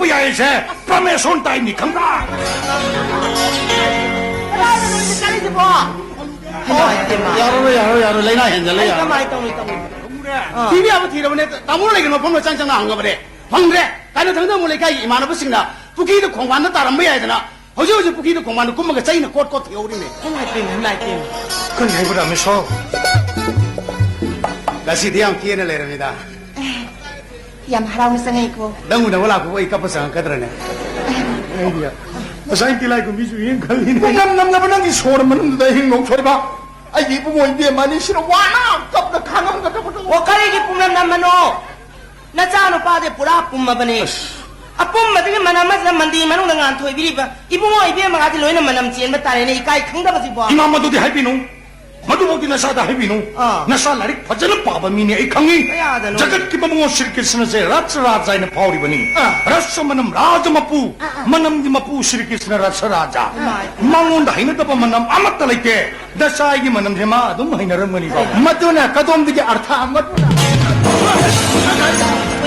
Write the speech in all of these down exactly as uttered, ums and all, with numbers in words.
ꯌꯥꯏꯁꯦ ꯄ꯭ꯔꯃꯦꯁꯣꯟ ꯇꯥꯏꯅꯤ ꯈꯪꯕ꯭ꯔꯥ? ꯀꯗꯥꯏꯗꯅꯣ ꯅꯣꯏꯅ ꯆꯠꯂꯤꯁꯤꯕꯣ? ꯍꯩꯃꯥ, ꯍꯩꯃꯥ꯫ ꯌꯥꯔꯔꯣꯏ, ꯌꯥꯔꯔꯣꯏ, ꯌꯥꯔꯔꯣꯏ, ꯂꯥꯏꯅꯥ ꯍꯦꯟꯖꯜꯂꯦ, ꯑꯩ ꯌꯥꯔꯔꯣꯏ꯫ ꯀꯃꯥꯏ ꯇꯧꯅꯤ, ꯇꯧꯅꯤ? ꯑꯥ꯫ ꯊꯤꯕ ꯌꯥꯕ ꯊꯤꯔꯕꯅꯦ, ꯇꯥꯃꯣ ꯂꯩꯒꯤ ꯃꯐꯝꯗ ꯆꯪ ꯆꯪꯅ ꯍꯪꯉꯕꯅꯦ, ꯐꯪꯗ꯭ꯔꯦ꯫ ꯀꯥꯏꯅ ꯊꯪꯖ ꯑꯃꯨꯛ ꯂꯩꯀꯥꯏꯒꯤ ꯏꯃꯥꯟꯅꯕꯁꯤꯡꯅ ꯄꯨꯈ꯭ꯔꯤꯗ ꯈꯣꯡꯕꯥꯟꯗ ꯇꯥꯔꯝꯕ ꯌꯥꯏꯗꯅ, ꯍꯧꯖꯤꯛ ꯍꯧꯖꯤꯛ ꯄꯨꯈ꯭ꯔꯤꯗ ꯈꯣꯡꯕꯥꯟꯗ ꯀꯨꯝꯃꯒ ꯆꯩꯅ ꯀꯣꯠ ꯀꯣꯠ ꯊꯤꯍꯧꯔꯤꯅꯦ꯫ ꯏꯃꯥꯏ ꯄꯦꯝꯃ, ꯏꯃꯥꯏ ꯄꯦꯝꯃ꯫ ꯀꯔꯤ ꯍꯥꯏꯕ, ꯔꯥꯃꯦꯁꯣꯔ? ꯉꯁꯤꯗꯤ ꯌꯥꯝ ꯀꯦꯅ ꯂꯩꯔꯝꯃꯤꯗ꯫ ꯌꯥꯝ ꯍꯔꯥꯎꯅ ꯆꯪꯉꯛꯏꯀꯣ꯫ ꯅꯪ ꯎꯅꯕ ꯂꯥꯛꯄꯕꯨ ꯑꯩ ꯀꯞꯄ ꯆꯪꯉꯛꯀꯗ꯭ꯔꯅꯦ? ꯑꯩꯗꯤ ꯉꯁꯥꯏ ꯇꯤꯂꯥꯏ ꯈꯨꯝꯕꯤꯁꯨ ꯌꯦꯡ ꯈꯜꯂꯤꯅꯦ꯫ ꯄꯨꯝꯅꯝ ꯅꯝꯂꯕ ꯅꯪꯒꯤ ꯁꯣꯔ ꯃꯅꯨꯡꯗꯨꯗ ꯑꯍꯤꯡ ꯅꯣꯡ ꯁꯣꯏꯕ꯫ ꯑꯩꯒꯤ ꯏꯕꯨꯡꯉꯣ ꯏꯕꯦꯝꯃ ꯑꯅꯤꯁꯤꯅ ꯋꯥꯅ ꯀꯞꯅ ꯈꯥꯡꯉꯝꯒꯗꯕꯗꯣ꯫ ꯑꯣ, ꯀꯔꯤꯒꯤ ꯄꯨꯝꯅꯝ ꯅꯝꯕꯅꯣ? ꯅꯆꯥꯅꯨꯄꯥꯗꯤ ꯄꯨꯔꯥ ꯄꯨꯝꯃꯕꯅꯦ꯫ ꯑꯁ꯫ ꯑꯄꯨꯝꯕꯗꯨꯒꯤ ꯃꯅꯝ ꯑꯁꯤꯅ ꯃꯟꯗꯤ ꯃꯅꯨꯡꯗ ꯉꯥꯟꯊꯣꯏꯕꯤꯔꯤꯕ ꯏꯕꯨꯡꯉꯣ ꯏꯕꯦꯝꯃꯒꯗꯤ ꯂꯣꯏꯅ ꯃꯅꯝ ꯆꯦꯟꯕ ꯇꯥꯔꯦꯅꯦ, ꯏꯀꯥꯏ ꯈꯪꯗꯕꯁꯤꯕꯣ꯫ ꯏꯃꯥ, ꯃꯗꯨꯗꯤ ꯍꯥꯏꯕꯤꯅꯨ꯫ ꯃꯗꯨꯃꯛꯇꯤ ꯅꯁꯥꯗ ꯍꯥꯏꯕꯤꯅꯨ꯫ ꯑꯥ꯫ ꯅꯁꯥ ꯂꯥꯏꯔꯤꯛ ꯐꯖꯅ ꯄꯥꯕ ꯃꯤꯅꯦ ꯑꯩ ꯈꯪꯉꯤ꯫ ꯀꯌꯥꯗꯅꯣ? ꯖꯒꯠꯀꯤ ꯃꯕꯨꯡꯉꯣ ꯁ꯭ꯔꯤ ꯀ꯭ꯔꯤꯁꯅꯁꯦ ꯔꯁ ꯔꯥꯖ ꯍꯥꯏꯅ ꯐꯥꯎꯔꯤꯕꯅꯤ꯫ ꯑꯥ꯫ ꯔꯁ ꯃꯅꯝ ꯔꯥꯖ ꯃꯄꯨ, ꯑꯥ, ꯑꯥ꯫ ꯃꯅꯝꯒꯤ ꯃꯄꯨ ꯁ꯭ꯔꯤ ꯀ꯭ꯔꯤꯁꯅ ꯔꯁ ꯔꯥꯖ꯫ ꯏꯃꯥꯏ꯫ ꯃꯉꯣꯟꯗ ꯍꯩꯅꯗꯕ ꯃꯅꯝ ꯑꯃꯠꯇ ꯂꯩꯇꯦ꯫ ꯅꯆꯥ ꯑꯩꯒꯤ ꯃꯅꯝꯁꯦ ꯃꯥ ꯑꯗꯨꯝ ꯍꯩꯅꯔꯝꯒꯅꯤꯀꯣ꯫ ꯃꯗꯨꯅ ꯀꯗꯣꯝꯗꯒꯤ ꯑꯔꯊ ꯑꯃ?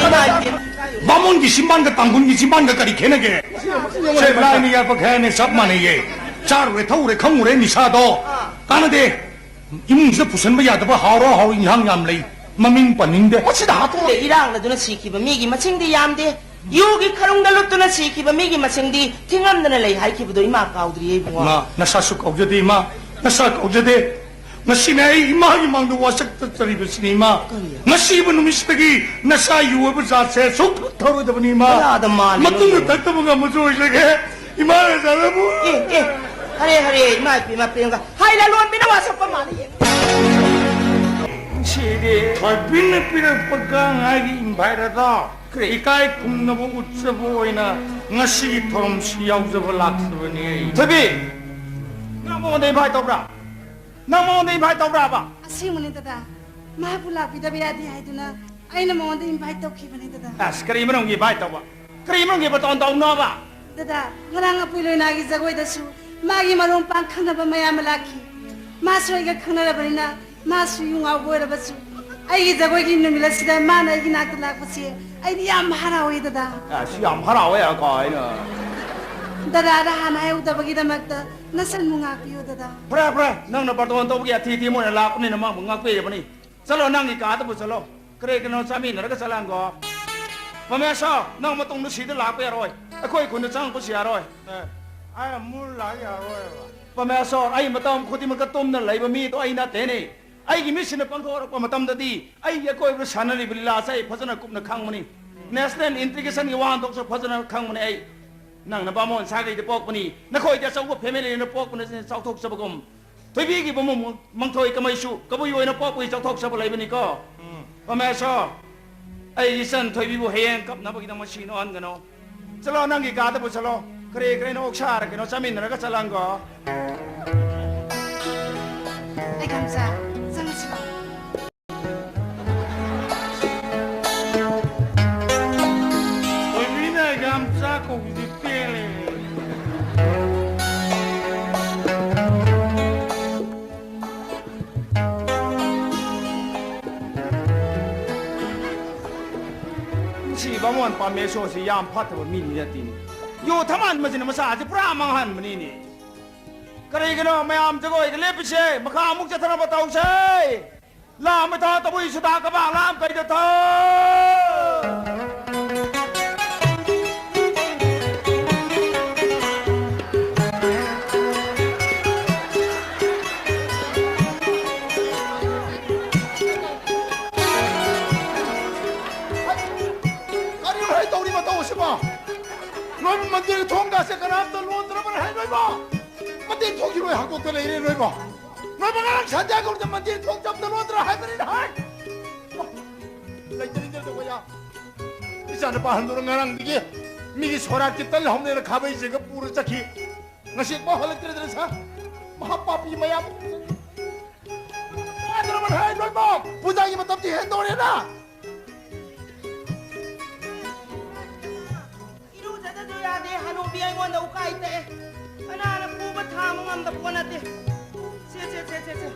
ꯏꯃꯥꯏ ꯄꯦꯝꯃ꯫ ꯕꯥꯃꯣꯟꯒꯤ ꯆꯤꯝꯕꯥꯟꯒ ꯇꯥꯡꯈꯨꯜꯒꯤ ꯆꯤꯝꯕꯥꯟꯒ ꯀꯔꯤ ꯈꯦꯠꯅꯒꯦ? ꯁꯦ, ꯂꯥꯏꯅ ꯌꯥꯠꯄ ꯈꯦꯠꯅꯩ, ꯆꯞ ꯃꯥꯟꯅꯩꯌꯦ꯫ ꯆꯥꯔꯨꯔꯦ, ꯊꯛꯎꯔꯦ, ꯈꯪꯉꯨꯔꯦ, ꯅꯤꯁꯥꯗꯣ ꯀꯥꯟꯅꯗꯦ꯫ ꯏꯃꯨꯡꯁꯤꯗ ꯄꯨꯁꯟꯕ ꯌꯥꯗꯕ ꯍꯥꯎꯔ ꯍꯥꯎꯔ ꯏꯟꯁꯥꯡ ꯌꯥꯝ ꯂꯩ, ꯃꯃꯤꯡ ꯄꯟꯅꯤꯡꯗꯦ꯫ ꯃꯁꯤꯗ ꯍꯥꯠꯇꯣꯛꯑꯣ꯫ ꯏꯔꯥꯡꯅꯗꯨꯅ ꯁꯤꯈꯤꯕ ꯃꯤꯒꯤ ꯃꯁꯤꯡꯗꯤ ꯌꯥꯝꯗꯦ꯫ ꯌꯨꯒꯤ ꯈꯔꯨꯡꯗ ꯂꯨꯞꯇꯨꯅ ꯁꯤꯈꯤꯕ ꯃꯤꯒꯤ ꯃꯁꯤꯡꯗꯤ ꯊꯤꯉꯝꯗꯅ ꯂꯩ ꯍꯥꯏꯈꯤꯕꯗꯣ ꯏꯃꯥ ꯀꯥꯎꯗ꯭ꯔꯤꯌꯦ ꯏꯕꯨꯡꯉꯣ꯫ ꯏꯃꯥ, ꯅꯁꯥꯁꯨ ꯀꯥꯎꯖꯗꯦ ꯏꯃꯥ, ꯅꯁꯥ ꯀꯥꯎꯖꯗꯦ꯫ ꯉꯁꯤꯅꯦ ꯑꯩ ꯏꯃꯥꯒꯤ ꯃꯥꯡꯗ ꯋꯥꯁꯛ ꯆꯠꯆꯔꯤꯕꯁꯤꯅꯤ ꯏꯃꯥ꯫ ꯀꯔꯤ? ꯉꯁꯤꯕ ꯅꯨꯃꯤꯠꯁꯤꯗꯒꯤ ꯅꯁꯥ ꯌꯨ ꯑꯣꯏꯕ ꯖꯥꯠꯁꯦ ꯁꯨꯛꯊꯛ ꯊꯛꯑꯔꯣꯏꯗꯕꯅꯤ ꯏꯃꯥ꯫ ꯀꯌꯥꯗ ꯃꯥꯜꯂꯤꯅꯣ? ꯃꯇꯨꯡꯗ ꯊꯛꯇꯕ ꯉꯝꯕꯁꯨ ꯑꯣꯏꯖꯒꯦ꯫ ꯏꯃꯥ ꯅꯆꯥꯅꯕꯨ꯫ ꯑꯦ, ꯑꯦ, ꯍꯔꯦ, ꯍꯔꯦ, ꯏꯃꯥ ꯏꯄꯦꯝꯃ ꯄꯦꯝꯒ꯫ ꯍꯥꯏ ꯂꯂꯣꯟꯕꯤꯅ ꯋꯥꯁꯛꯄ ꯃꯥꯜꯂꯤ꯫ ꯁꯤꯗꯤ ꯊꯣꯏꯕꯤꯅ ꯄꯤꯔꯛꯄ ꯒꯥꯡ ꯍꯥꯏꯒꯤ ꯏꯟꯚꯥꯏꯠ ꯑꯗꯣ ꯀꯔꯤ? ꯏꯀꯥꯏ ꯈꯨꯝꯅꯕ ꯎꯠꯆꯕ ꯑꯣꯏꯅ ꯉꯁꯤꯒꯤ ꯊꯧꯔꯝꯁꯤ ꯌꯥꯎꯖꯕ ꯂꯥꯛꯆꯕꯅꯤ ꯑꯩ꯫ ꯊꯣꯏꯕꯤ! ꯅꯪ ꯃꯉꯣꯟꯗ ꯏꯟꯚꯥꯏꯠ ꯇꯧꯕ꯭ꯔꯥ? ꯅꯪ ꯃꯉꯣꯟꯗ ꯏꯟꯚꯥꯏꯠ ꯇꯧꯕ꯭ꯔꯥꯕ? ꯑꯁꯦꯡꯕꯅꯤ ꯗꯗꯥ, ꯃꯍꯥꯛꯄꯨ ꯂꯥꯛꯄꯤꯗꯕ ꯌꯥꯗꯦ ꯍꯥꯏꯗꯨꯅ ꯑꯩꯅ ꯃꯉꯣꯟꯗ ꯏꯟꯚꯥꯏꯠ ꯇꯧꯈꯤꯕꯅꯤ ꯗꯗꯥ꯫ ꯑꯁ, ꯀꯔꯤ ꯃꯔꯝꯒꯤ ꯏꯟꯚꯥꯏꯠ ꯇꯧꯕ? ꯀꯔꯤ ꯃꯔꯝꯒꯤ ꯕꯇꯣꯟ ꯇꯧꯅꯣꯕ? ꯗꯗꯥ, ꯉꯔꯥꯡ ꯑꯄꯨꯏ ꯂꯣꯏꯅꯥꯒꯤ ꯖꯒꯣꯏꯗꯁꯨ ꯃꯥꯒꯤ ꯃꯔꯨꯞ ꯃꯄꯥꯡ ꯈꯪꯅꯕ ꯃꯌꯥꯝ ꯑꯃ ꯂꯥꯛꯈꯤ꯫ ꯃꯥꯁꯨ ꯑꯩꯒ ꯈꯪꯅꯔꯕꯅꯤꯅ ꯃꯥꯁꯨ ꯌꯨ ꯉꯥꯎꯕ ꯑꯣꯏꯔꯕꯁꯨ ꯑꯩꯒꯤ ꯖꯒꯣꯏꯒꯤ ꯅꯨꯃꯤꯠ ꯑꯁꯤꯗ ꯃꯥꯅ ꯑꯩꯒꯤ ꯅꯥꯛꯇ ꯂꯥꯛꯄꯁꯦ ꯑꯩꯗꯤ ꯌꯥꯝ ꯍꯔꯥꯎꯋꯦ, ꯗꯗꯥ꯫ ꯑꯁ, ꯌꯥꯝ ꯍꯔꯥꯎꯋꯦ ꯀꯥꯏꯅ꯫ ꯗꯗꯥꯗ ꯍꯥꯟꯅ ꯍꯥꯏꯍꯧꯗꯕꯒꯤꯗꯃꯛꯇ ꯅꯁꯟꯕꯨ ꯉꯥꯛꯄꯤꯌꯨ, ꯗꯗꯥ꯫ ꯐꯔꯦ, ꯐꯔꯦ, ꯅꯪꯅ ꯕꯥꯔꯇꯣꯟ ꯇꯧꯕꯒꯤ ꯑꯊꯤ ꯑꯊꯤ ꯃꯣꯏꯅ ꯂꯥꯛꯄꯅꯤꯅ ꯃꯥꯕꯨ ꯉꯥꯛꯄꯤꯔꯕꯅꯤ꯫ ꯆꯠꯂꯣ, ꯅꯪꯒꯤ ꯀꯥꯗꯕꯨ ꯆꯠꯂꯣ꯫ ꯀꯔꯤ ꯀꯩꯅꯣ ꯆꯥꯃꯤꯟꯅꯔꯒ ꯆꯠꯂꯟꯒꯣ꯫ ꯄꯔꯃꯦꯁꯣꯔ, ꯅꯪ ꯃꯇꯨꯡꯗ ꯁꯤꯗ ꯂꯥꯛꯄ ꯌꯥꯔꯣꯏ꯫ ꯑꯩꯈꯣꯏ ꯈꯨꯟꯗ ꯆꯪꯉꯛꯄꯁꯨ ꯌꯥꯔꯣꯏ꯫ ꯑꯦ, ꯑꯩ ꯑꯃꯨꯛ ꯂꯥꯛ ꯌꯥꯔꯣꯏꯕ꯫ ꯄꯔꯃꯦꯁꯣꯔ, ꯑꯩ ꯃꯇꯝ ꯈꯨꯗꯤꯡꯃꯛꯇ ꯇꯨꯝꯅ ꯂꯩꯕ ꯃꯤꯗꯣ ꯑꯩ ꯅꯠꯇꯦꯅꯦ꯫ ꯑꯩꯒꯤ ꯃꯤꯠꯁꯤꯅ ꯄꯥꯡꯊꯣꯔꯛꯄ ꯃꯇꯝꯗꯗꯤ ꯑꯩꯒꯤ ꯑꯀꯣꯏꯕꯗ ꯁꯥꯟꯅꯔꯤꯕ ꯂꯤꯂꯥꯁꯦ ꯑꯩ ꯐꯖꯅ ꯀꯨꯞꯅ ꯈꯪꯕꯅꯤ꯫ ꯅꯦꯁꯅꯦꯜ ꯏꯟꯇꯤꯒ꯭ꯔꯦꯁꯟꯒꯤ ꯋꯥꯍꯟꯊꯣꯛꯁꯨ ꯐꯖꯅ ꯈꯪꯕꯅꯤ ꯑꯩ꯫ ꯅꯪꯅ ꯕꯥꯃꯣꯟ ꯁꯥꯒꯩꯗ ꯄꯣꯛꯄꯅꯤ, ꯅꯈꯣꯏꯗꯤ ꯑꯆꯧꯕ ꯐꯦꯃꯤꯂꯤꯅ ꯄꯣꯛꯄꯅ ꯆꯥꯎꯊꯣꯛꯆꯕꯒꯨꯝ, ꯊꯣꯏꯕꯤꯒꯤ ꯕꯥꯃꯣꯟ ꯃꯪꯊꯣꯏ ꯀꯃꯩꯁꯨ ꯀꯕꯨꯏ ꯑꯣꯏꯅ ꯄꯣꯛꯄꯒꯤ ꯆꯥꯎꯊꯣꯛꯆꯕ ꯂꯩꯕꯅꯤꯀꯣ꯫ ꯎꯝ꯫ ꯄꯔꯃꯦꯁꯣꯔ, ꯑꯩ ꯏꯆꯟ ꯊꯣꯏꯕꯤꯕꯨ ꯍꯌꯦꯡ ꯀꯞꯅꯕꯒꯤꯗꯃꯛ ꯁꯤ ꯅꯣꯛꯍꯟꯒꯅꯨ꯫ ꯆꯠꯂꯣ, ꯅꯪꯒꯤ ꯀꯥꯗꯕꯨ ꯆꯠꯂꯣ꯫ ꯀꯔꯤ ꯀꯔꯤꯅꯣ ꯑꯣꯛꯁꯥꯔ ꯀꯩꯅꯣ ꯆꯥꯃꯤꯟꯅꯔꯒ ꯆꯠꯂꯟꯒꯣ꯫ ꯑꯩ ꯒꯝꯆꯥ, ꯆꯪꯁꯤ ꯂꯥꯎ꯫ ꯑꯣꯏꯕꯤꯅ ꯒꯝꯆꯥ ꯀꯧꯕꯁꯤ ꯄꯦꯜꯂꯦ꯫ ꯁꯤ ꯕꯥꯃꯣꯟ ꯄꯥꯃꯦꯁꯣꯔꯁꯤ ꯌꯥꯝ ꯐꯠꯇꯕ ꯃꯤꯗꯤ ꯅꯠꯇꯦꯅꯦ꯫ ꯌꯨ ꯊꯛꯃꯟꯕꯁꯤꯅ ꯃꯆꯥꯁꯤ ꯄꯨꯔꯥ ꯃꯥꯡꯍꯟꯕꯅꯤꯅꯦ꯫ ꯀꯔꯤꯒꯤꯅꯣ ꯃꯌꯥꯝ ꯖꯒꯣꯏꯒ ꯂꯦꯞꯄꯤꯁꯦ? ꯃꯈꯥ ꯑꯃꯨꯛ ꯆꯠꯊꯅꯕ ꯇꯧꯁꯦ꯫ ꯂꯥ ꯃꯊꯥ ꯇꯕꯨꯏ ꯁꯨꯗꯥ ꯀꯕꯥꯛ ꯂꯥꯝ ꯀꯩꯗ ꯊꯧ꯫ ꯀꯔꯤꯅꯣ ꯍꯦ ꯇꯧꯔꯤ ꯃꯇꯧ ꯑꯁꯤꯕꯣ? ꯅꯣꯏꯕꯨ ꯃꯟꯗꯤꯔꯒꯤ ꯊꯣꯡꯒꯥꯁꯦ ꯀꯅꯥꯝꯇ ꯂꯣꯟꯗ꯭ꯔꯕꯅꯦ ꯍꯥꯏ ꯅꯣꯏꯕꯣ? ꯃꯇꯦꯛ ꯊꯣꯛꯈꯤꯔꯣꯏ ꯍꯥꯡꯗꯣꯛꯇ ꯂꯩꯔꯦ ꯅꯣꯏꯕꯣ꯫ ꯅꯣꯏꯕꯨ ꯉꯔꯥꯡ ꯁꯟꯗ꯭ꯌꯥ ꯀꯧꯕꯗ ꯃꯟꯗꯤꯔ ꯊꯣꯡ ꯆꯞꯇ ꯂꯣꯟꯗ꯭ꯔꯥ ꯍꯥꯏꯕꯅꯤꯅ ꯍꯥꯏ꯫ ꯂꯩꯇ꯭ꯔꯤꯗ ꯇꯧꯕ ꯌꯥ꯫ ꯏꯆꯥꯅꯨꯄꯥ ꯍꯟꯗꯨꯅ ꯉꯔꯥꯡꯗꯒꯤ ꯃꯤꯒꯤ ꯁꯣꯔꯥꯠꯀꯤ ꯇꯜ ꯍꯧꯅꯦꯅ ꯈꯥꯕꯩꯁꯤꯒ ꯄꯨꯔ ꯆꯠꯈꯤ꯫ ꯉꯁꯤ ꯄꯥꯎ ꯍꯜꯂꯛꯇ꯭ꯔꯦꯗꯅ ꯁꯥ꯫ ꯃꯍꯥ ꯄꯥꯄꯤ ꯃꯌꯥꯝ꯫ ꯋꯥꯗ꯭ꯔꯕꯅꯦ ꯍꯥꯏ ꯅꯣꯏꯕꯣ꯫ ꯄꯨꯖꯥꯒꯤ ꯃꯇꯝꯗꯤ ꯍꯦꯟꯗꯣꯔꯦꯅ꯫ ꯏꯔꯨꯖꯗꯁꯨ ꯌꯥꯗꯦ, ꯍꯅꯨꯕꯤ ꯑꯩꯉꯣꯟꯗ ꯎꯀꯥꯏ ꯇꯛꯑꯦ꯫ ꯀꯅꯥꯅ ꯄꯨꯕ ꯊꯥꯡꯕ ꯉꯝꯗꯕ ꯄꯣꯠ ꯅꯠꯇꯦ꯫ ꯁꯦ, ꯁꯦ, ꯁꯦ, ꯁꯦ, ꯁꯦ꯫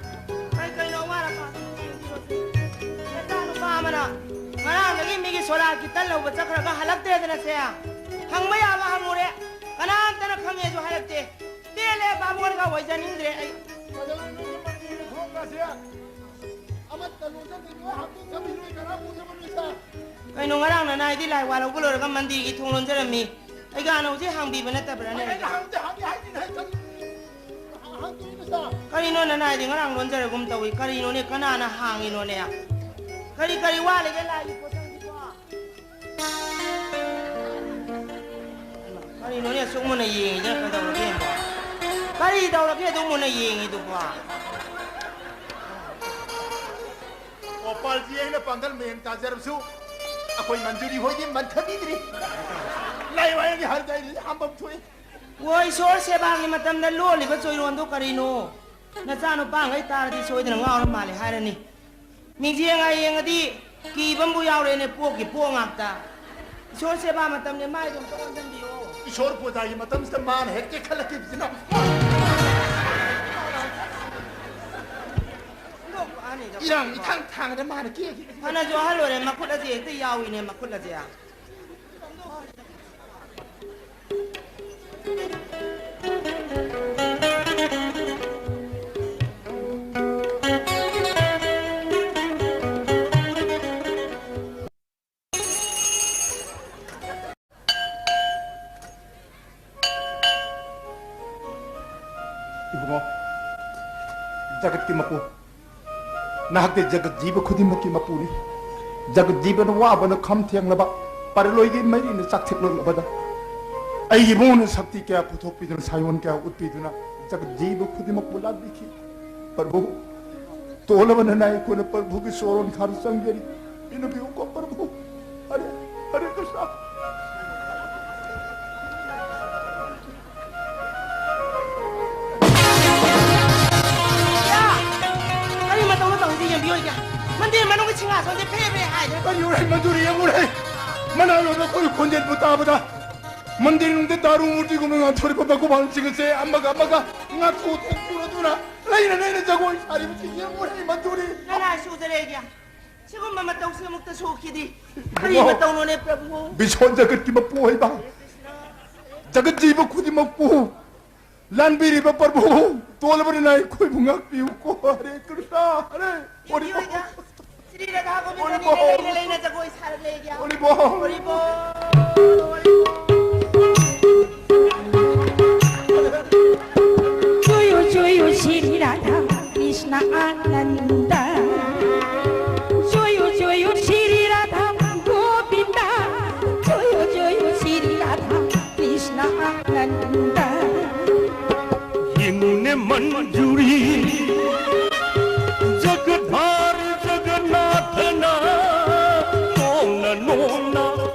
ꯀꯩ ꯀꯩꯅꯣ ꯑꯋꯥꯠ ꯑꯄꯥ ꯑꯗꯨꯝ ꯌꯦꯡꯕꯤꯔꯣꯁꯦ꯫ ꯅꯨꯄꯥ ꯑꯃꯅ ꯉꯔꯥꯡꯗꯒꯤ ꯃꯤꯒꯤ ꯁꯣꯔꯥꯠꯀꯤ ꯇꯟ ꯂꯧꯕ ꯆꯠꯈ꯭ꯔꯒ ꯍꯜꯂꯛꯇ꯭ꯔꯦꯗꯅ ꯁꯦ꯫ ꯍꯪꯕ ꯌꯥꯕ ꯍꯪꯉꯨꯔꯦ, ꯀꯅꯥꯝꯇꯅ ꯈꯪꯉꯦꯁꯨ ꯍꯥꯏꯔꯛꯇꯦ꯫ ꯄꯦꯜꯂꯦ, ꯕꯥꯃꯣꯟꯒ ꯑꯣꯏꯖꯅꯤꯡꯗ꯭ꯔꯦ ꯑꯩ꯫ ꯀꯩꯗꯧꯔꯦ ꯅꯣꯏꯒꯤ ꯃꯟꯗꯤꯔꯒꯤ ꯊꯣꯡꯒꯁꯦ? ꯑꯃꯠꯇ ꯂꯣꯟꯖꯟꯗꯦ, ꯂꯣꯏ ꯍꯥꯡꯗꯣꯛꯈ꯭ꯔꯕ, ꯅꯣꯏ ꯀꯅꯥ ꯎꯗꯕ ꯅꯣꯏ ꯁꯥ? ꯀꯩꯅꯣ, ꯉꯔꯥꯡ ꯅꯅꯥꯏꯗꯤ ꯂꯥꯏ ꯋꯥ ꯂꯧꯕ ꯂꯣꯏꯔꯒ ꯃꯟꯗꯤꯔꯒꯤ ꯊꯣꯡ ꯂꯣꯟꯖꯔꯝꯃꯤ꯫ ꯑꯩꯒꯥꯅ ꯍꯧꯖꯤꯛ ꯍꯥꯡꯕꯤꯕ ꯅꯠꯇꯕ꯭ꯔꯥꯅꯦ? ꯑꯩꯅ ꯍꯥꯡꯗꯦ, ꯍꯥꯡꯗꯦ ꯍꯥꯏꯗꯨꯅ ꯍꯦꯛꯇ ꯍꯥꯡꯗꯣꯛꯏꯅ ꯁꯥ꯫ ꯀꯔꯤꯅꯣ ꯅꯅꯥꯏꯗꯤ ꯉꯔꯥꯡ ꯂꯣꯟꯖꯔꯒꯨꯝ ꯇꯧꯏ? ꯀꯔꯤꯅꯣꯅꯦ? ꯀꯅꯥꯅ ꯍꯥꯡꯉꯤꯅꯣꯅꯦ? ꯀꯔꯤ ꯀꯔꯤ ꯋꯥꯠꯂꯤꯒꯦ ꯂꯥꯏꯒꯤ ꯄꯣꯠꯆꯪꯁꯤꯕꯣ? ꯀꯔꯤꯅꯣꯅꯦ ꯑꯁꯨꯛ ꯃꯨꯟꯅ ꯌꯦꯡꯉꯤꯗꯨꯅ ꯀꯩꯗꯧꯔꯒꯦ? ꯀꯔꯤ ꯇꯧꯔꯒꯦ ꯑꯗꯨꯛ ꯃꯨꯟꯅ ꯌꯦꯡꯉꯤꯗꯨꯕꯣ? ꯒꯣꯄꯥꯜꯖꯤ, ꯑꯩꯅ ꯄꯥꯡꯒꯜ ꯃꯌꯦꯡ ꯇꯥꯖꯔꯕꯁꯨ ꯑꯩꯈꯣꯏ ꯃꯟꯖꯨꯔꯤ ꯍꯣꯏꯗꯤ ꯃꯟꯊꯕꯤꯗ꯭ꯔꯤ꯫ ꯂꯥꯏ ꯋꯥꯏꯒꯤ ꯍꯥꯏꯔꯗꯤ ꯑꯩꯗꯤ ꯍꯥꯝꯐꯝ ꯊꯣꯛꯏ꯫ ꯑꯣ, ꯏꯁꯣꯔ ꯁꯦꯕꯥꯒꯤ ꯃꯇꯝꯗ ꯂꯣꯜꯂꯤꯕ ꯆꯣꯏꯔꯣꯟꯗꯣ ꯀꯔꯤꯅꯣ? ꯅꯆꯥꯅꯨꯄꯥꯉꯩ ꯇꯥꯔꯗꯤ ꯁꯣꯏꯗꯅ ꯉꯥꯎꯔ ꯃꯥꯜꯂꯦ ꯍꯥꯏꯔꯅꯤ꯫ ꯃꯤꯡꯖꯦꯜ ꯌꯦꯡꯉꯗꯤ ꯀꯤꯕ ꯑꯃꯕꯨ ꯌꯥꯎꯔꯦꯅꯦ, ꯄꯣꯛꯀꯤ ꯄꯣꯛ ꯉꯥꯛꯇ꯫ ꯏꯁꯣꯔ ꯁꯦꯕꯥ ꯃꯇꯝꯅꯦ, ꯃꯥꯏꯗꯣ ꯑꯝꯇ ꯑꯣꯟꯁꯤꯟꯕꯤꯌꯣ꯫ ꯏꯁꯣꯔ ꯄꯨꯖꯥꯒꯤ ꯃꯇꯝꯁꯤꯗ ꯃꯥꯅ ꯍꯦꯛ ꯀꯦꯈꯠꯂꯛꯈꯤꯕꯁꯤꯅ꯫ ꯏꯔꯥꯡ ꯏꯊꯥꯡ ꯊꯥꯡꯗ ꯃꯥꯅ ꯀꯦꯈꯤꯕꯁꯤꯅ꯫ ꯐꯅꯁꯨ ꯑꯍꯜ ꯑꯣꯏꯔꯦ, ꯃꯈꯨꯠ ꯑꯁꯦ ꯍꯦꯛꯇ ꯌꯥꯎꯏꯅꯦ, ꯃꯈꯨꯠ ꯑꯁꯦ꯫ ꯏꯕꯨꯡꯉꯣ, ꯖꯒꯠꯀꯤ ꯃꯄꯨ, ꯅꯍꯥꯛꯇꯤ ꯖꯒꯠ ꯖꯤꯕ ꯈꯨꯗꯤꯡꯃꯛꯀꯤ ꯃꯄꯨꯅꯤ꯫ ꯖꯒꯠ ꯖꯤꯕꯅ ꯋꯥꯕꯅ ꯈꯝ ꯊꯦꯡꯂꯕ, ꯄꯔꯂꯣꯏꯒꯤ ꯃꯩꯅ ꯆꯥꯛꯊꯦꯛꯂꯛꯂꯕꯗ, ꯑꯩꯒꯤ ꯏꯕꯨꯡꯉꯣꯅ ꯁꯛꯇꯤ ꯀꯌꯥ ꯄꯨꯊꯣꯛꯄꯤꯗꯨꯅ, ꯁꯥꯏꯑꯣꯟ ꯀꯌꯥ ꯎꯠꯄꯤꯗꯨꯅ ꯖꯒꯠ ꯖꯤꯕ ꯈꯨꯗꯤꯡꯃꯛꯄꯨ ꯂꯥꯠꯄꯤꯈꯤ꯫ ꯄ꯭ꯔꯚꯨ, ꯇꯣꯜꯂꯕ ꯅꯅꯥꯏ ꯑꯩꯈꯣꯏꯅ ꯄ꯭ꯔꯚꯨꯒꯤ ꯁꯣꯔꯣꯟ ꯈꯥꯗ ꯆꯪꯖꯔꯤ꯫ ꯄꯤꯅꯕꯤꯌꯨꯀꯣ ꯄ꯭ꯔꯚꯨ꯫ ꯍꯔꯦ, ꯍꯔꯦ ꯀ꯭ꯔꯤꯁꯅ꯫ ꯀꯔꯤ ꯃꯇꯧꯅꯣ ꯇꯧꯔꯤꯁꯦ? ꯌꯦꯡꯕꯤꯌꯣ, ꯏꯆꯥ꯫ ꯃꯟꯗꯤꯔ ꯃꯅꯨꯡꯒꯤ ꯁꯤꯡꯍꯥꯁꯟꯁꯦ ꯐꯦ ꯐꯦ ꯍꯥꯏꯔꯦ꯫ ꯀꯔꯤ ꯎꯔꯦ? ꯃꯟꯗꯨꯔꯤ ꯌꯦꯡꯉꯨꯔꯦ꯫ ꯃꯅꯥ ꯂꯣꯏꯕ ꯑꯩꯈꯣꯏꯒꯤ ꯈꯣꯟꯖꯦꯜꯕꯨ ꯇꯥꯕꯗ ꯃꯟꯗꯤꯔ ꯅꯨꯡꯗ ꯗꯥꯔꯨ ꯃꯨꯔꯇꯤꯒꯨꯝꯅ ꯉꯥꯟꯊꯣꯔꯛꯄ ꯃꯈꯨꯕꯥꯜꯁꯤꯡ ꯑꯁꯦ ꯑꯃꯒ ꯑꯃꯒ ꯉꯥꯊꯣꯛ ꯊꯣꯛ ꯄꯨꯔꯗꯨꯅ ꯂꯩꯅ ꯂꯩꯅ ꯖꯒꯣꯏ ꯁꯥꯔꯤꯕꯁꯤ ꯌꯦꯡꯉꯨꯔꯦ, ꯃꯟꯗꯨꯔꯤ꯫ ꯅꯅꯥꯏꯁꯨ ꯎꯖꯔꯦ, ꯏꯆꯥ꯫ ꯁꯤꯒꯨꯝꯕ ꯃꯇꯧꯁꯦ ꯑꯃꯨꯛꯇ ꯁꯣꯛꯈꯤꯗꯤ꯫ ꯀꯔꯤ ꯃꯇꯧꯅꯣꯅꯦ, ꯄ꯭ꯔꯚꯨ? ꯕꯤꯁ꯭ꯋꯥ ꯖꯒꯠꯀꯤ ꯃꯄꯨ ꯑꯣꯏꯕ, ꯖꯒꯠ ꯖꯤꯕ ꯈꯨꯗꯤꯡꯃꯛꯄꯨ ꯂꯥꯟꯕꯤꯔꯤꯕ ꯄ꯭ꯔꯚꯨ, ꯇꯣꯜꯂꯕꯅꯤꯅ ꯑꯩꯈꯣꯏꯕꯨ ꯉꯥꯛꯄꯤꯌꯨꯀꯣ꯫ ꯍꯔꯦ ꯀ꯭ꯔꯤꯁꯅ, ꯍꯔꯦ ꯍꯔꯤ ꯕꯣꯜ꯫ ꯁ꯭ꯔꯤ ꯔꯥꯙꯥ ꯒꯣꯕꯤꯟꯗꯅꯤꯅ ꯂꯩꯅ ꯂꯩꯅ ꯖꯒꯣꯏ ꯁꯥꯔꯛꯂꯦ꯫ ꯍꯔꯤ ꯕꯣꯜ꯫ ꯍꯔꯤ ꯕꯣꯜ꯫ ꯍꯔꯤ ꯕꯣꯜ꯫ ꯖꯣꯌꯣ ꯖꯣꯌꯣ ꯁ꯭ꯔꯤ ꯔꯥꯙꯥ ꯀ꯭ꯔꯤꯁꯅ ꯑꯥꯅꯟꯗ꯫ ꯖꯣꯌꯣ ꯖꯣꯌꯣ ꯁ꯭ꯔꯤ ꯔꯥꯙꯥ ꯒꯣꯕꯤꯟꯗ꯫ ꯖꯣꯌꯣ ꯖꯣꯌꯣ ꯁ꯭ꯔꯤ ꯔꯥꯙꯥ ꯀ꯭ꯔꯤꯁꯅ ꯑꯥꯅꯟꯗ꯫ ꯌꯦꯡꯉꯨꯅꯦ ꯃꯟꯖꯨꯔꯤ, ꯖꯒꯗꯥꯔ ꯖꯒꯟꯅꯥꯊꯅ ꯅꯣꯡꯅ ꯅꯣꯡꯅ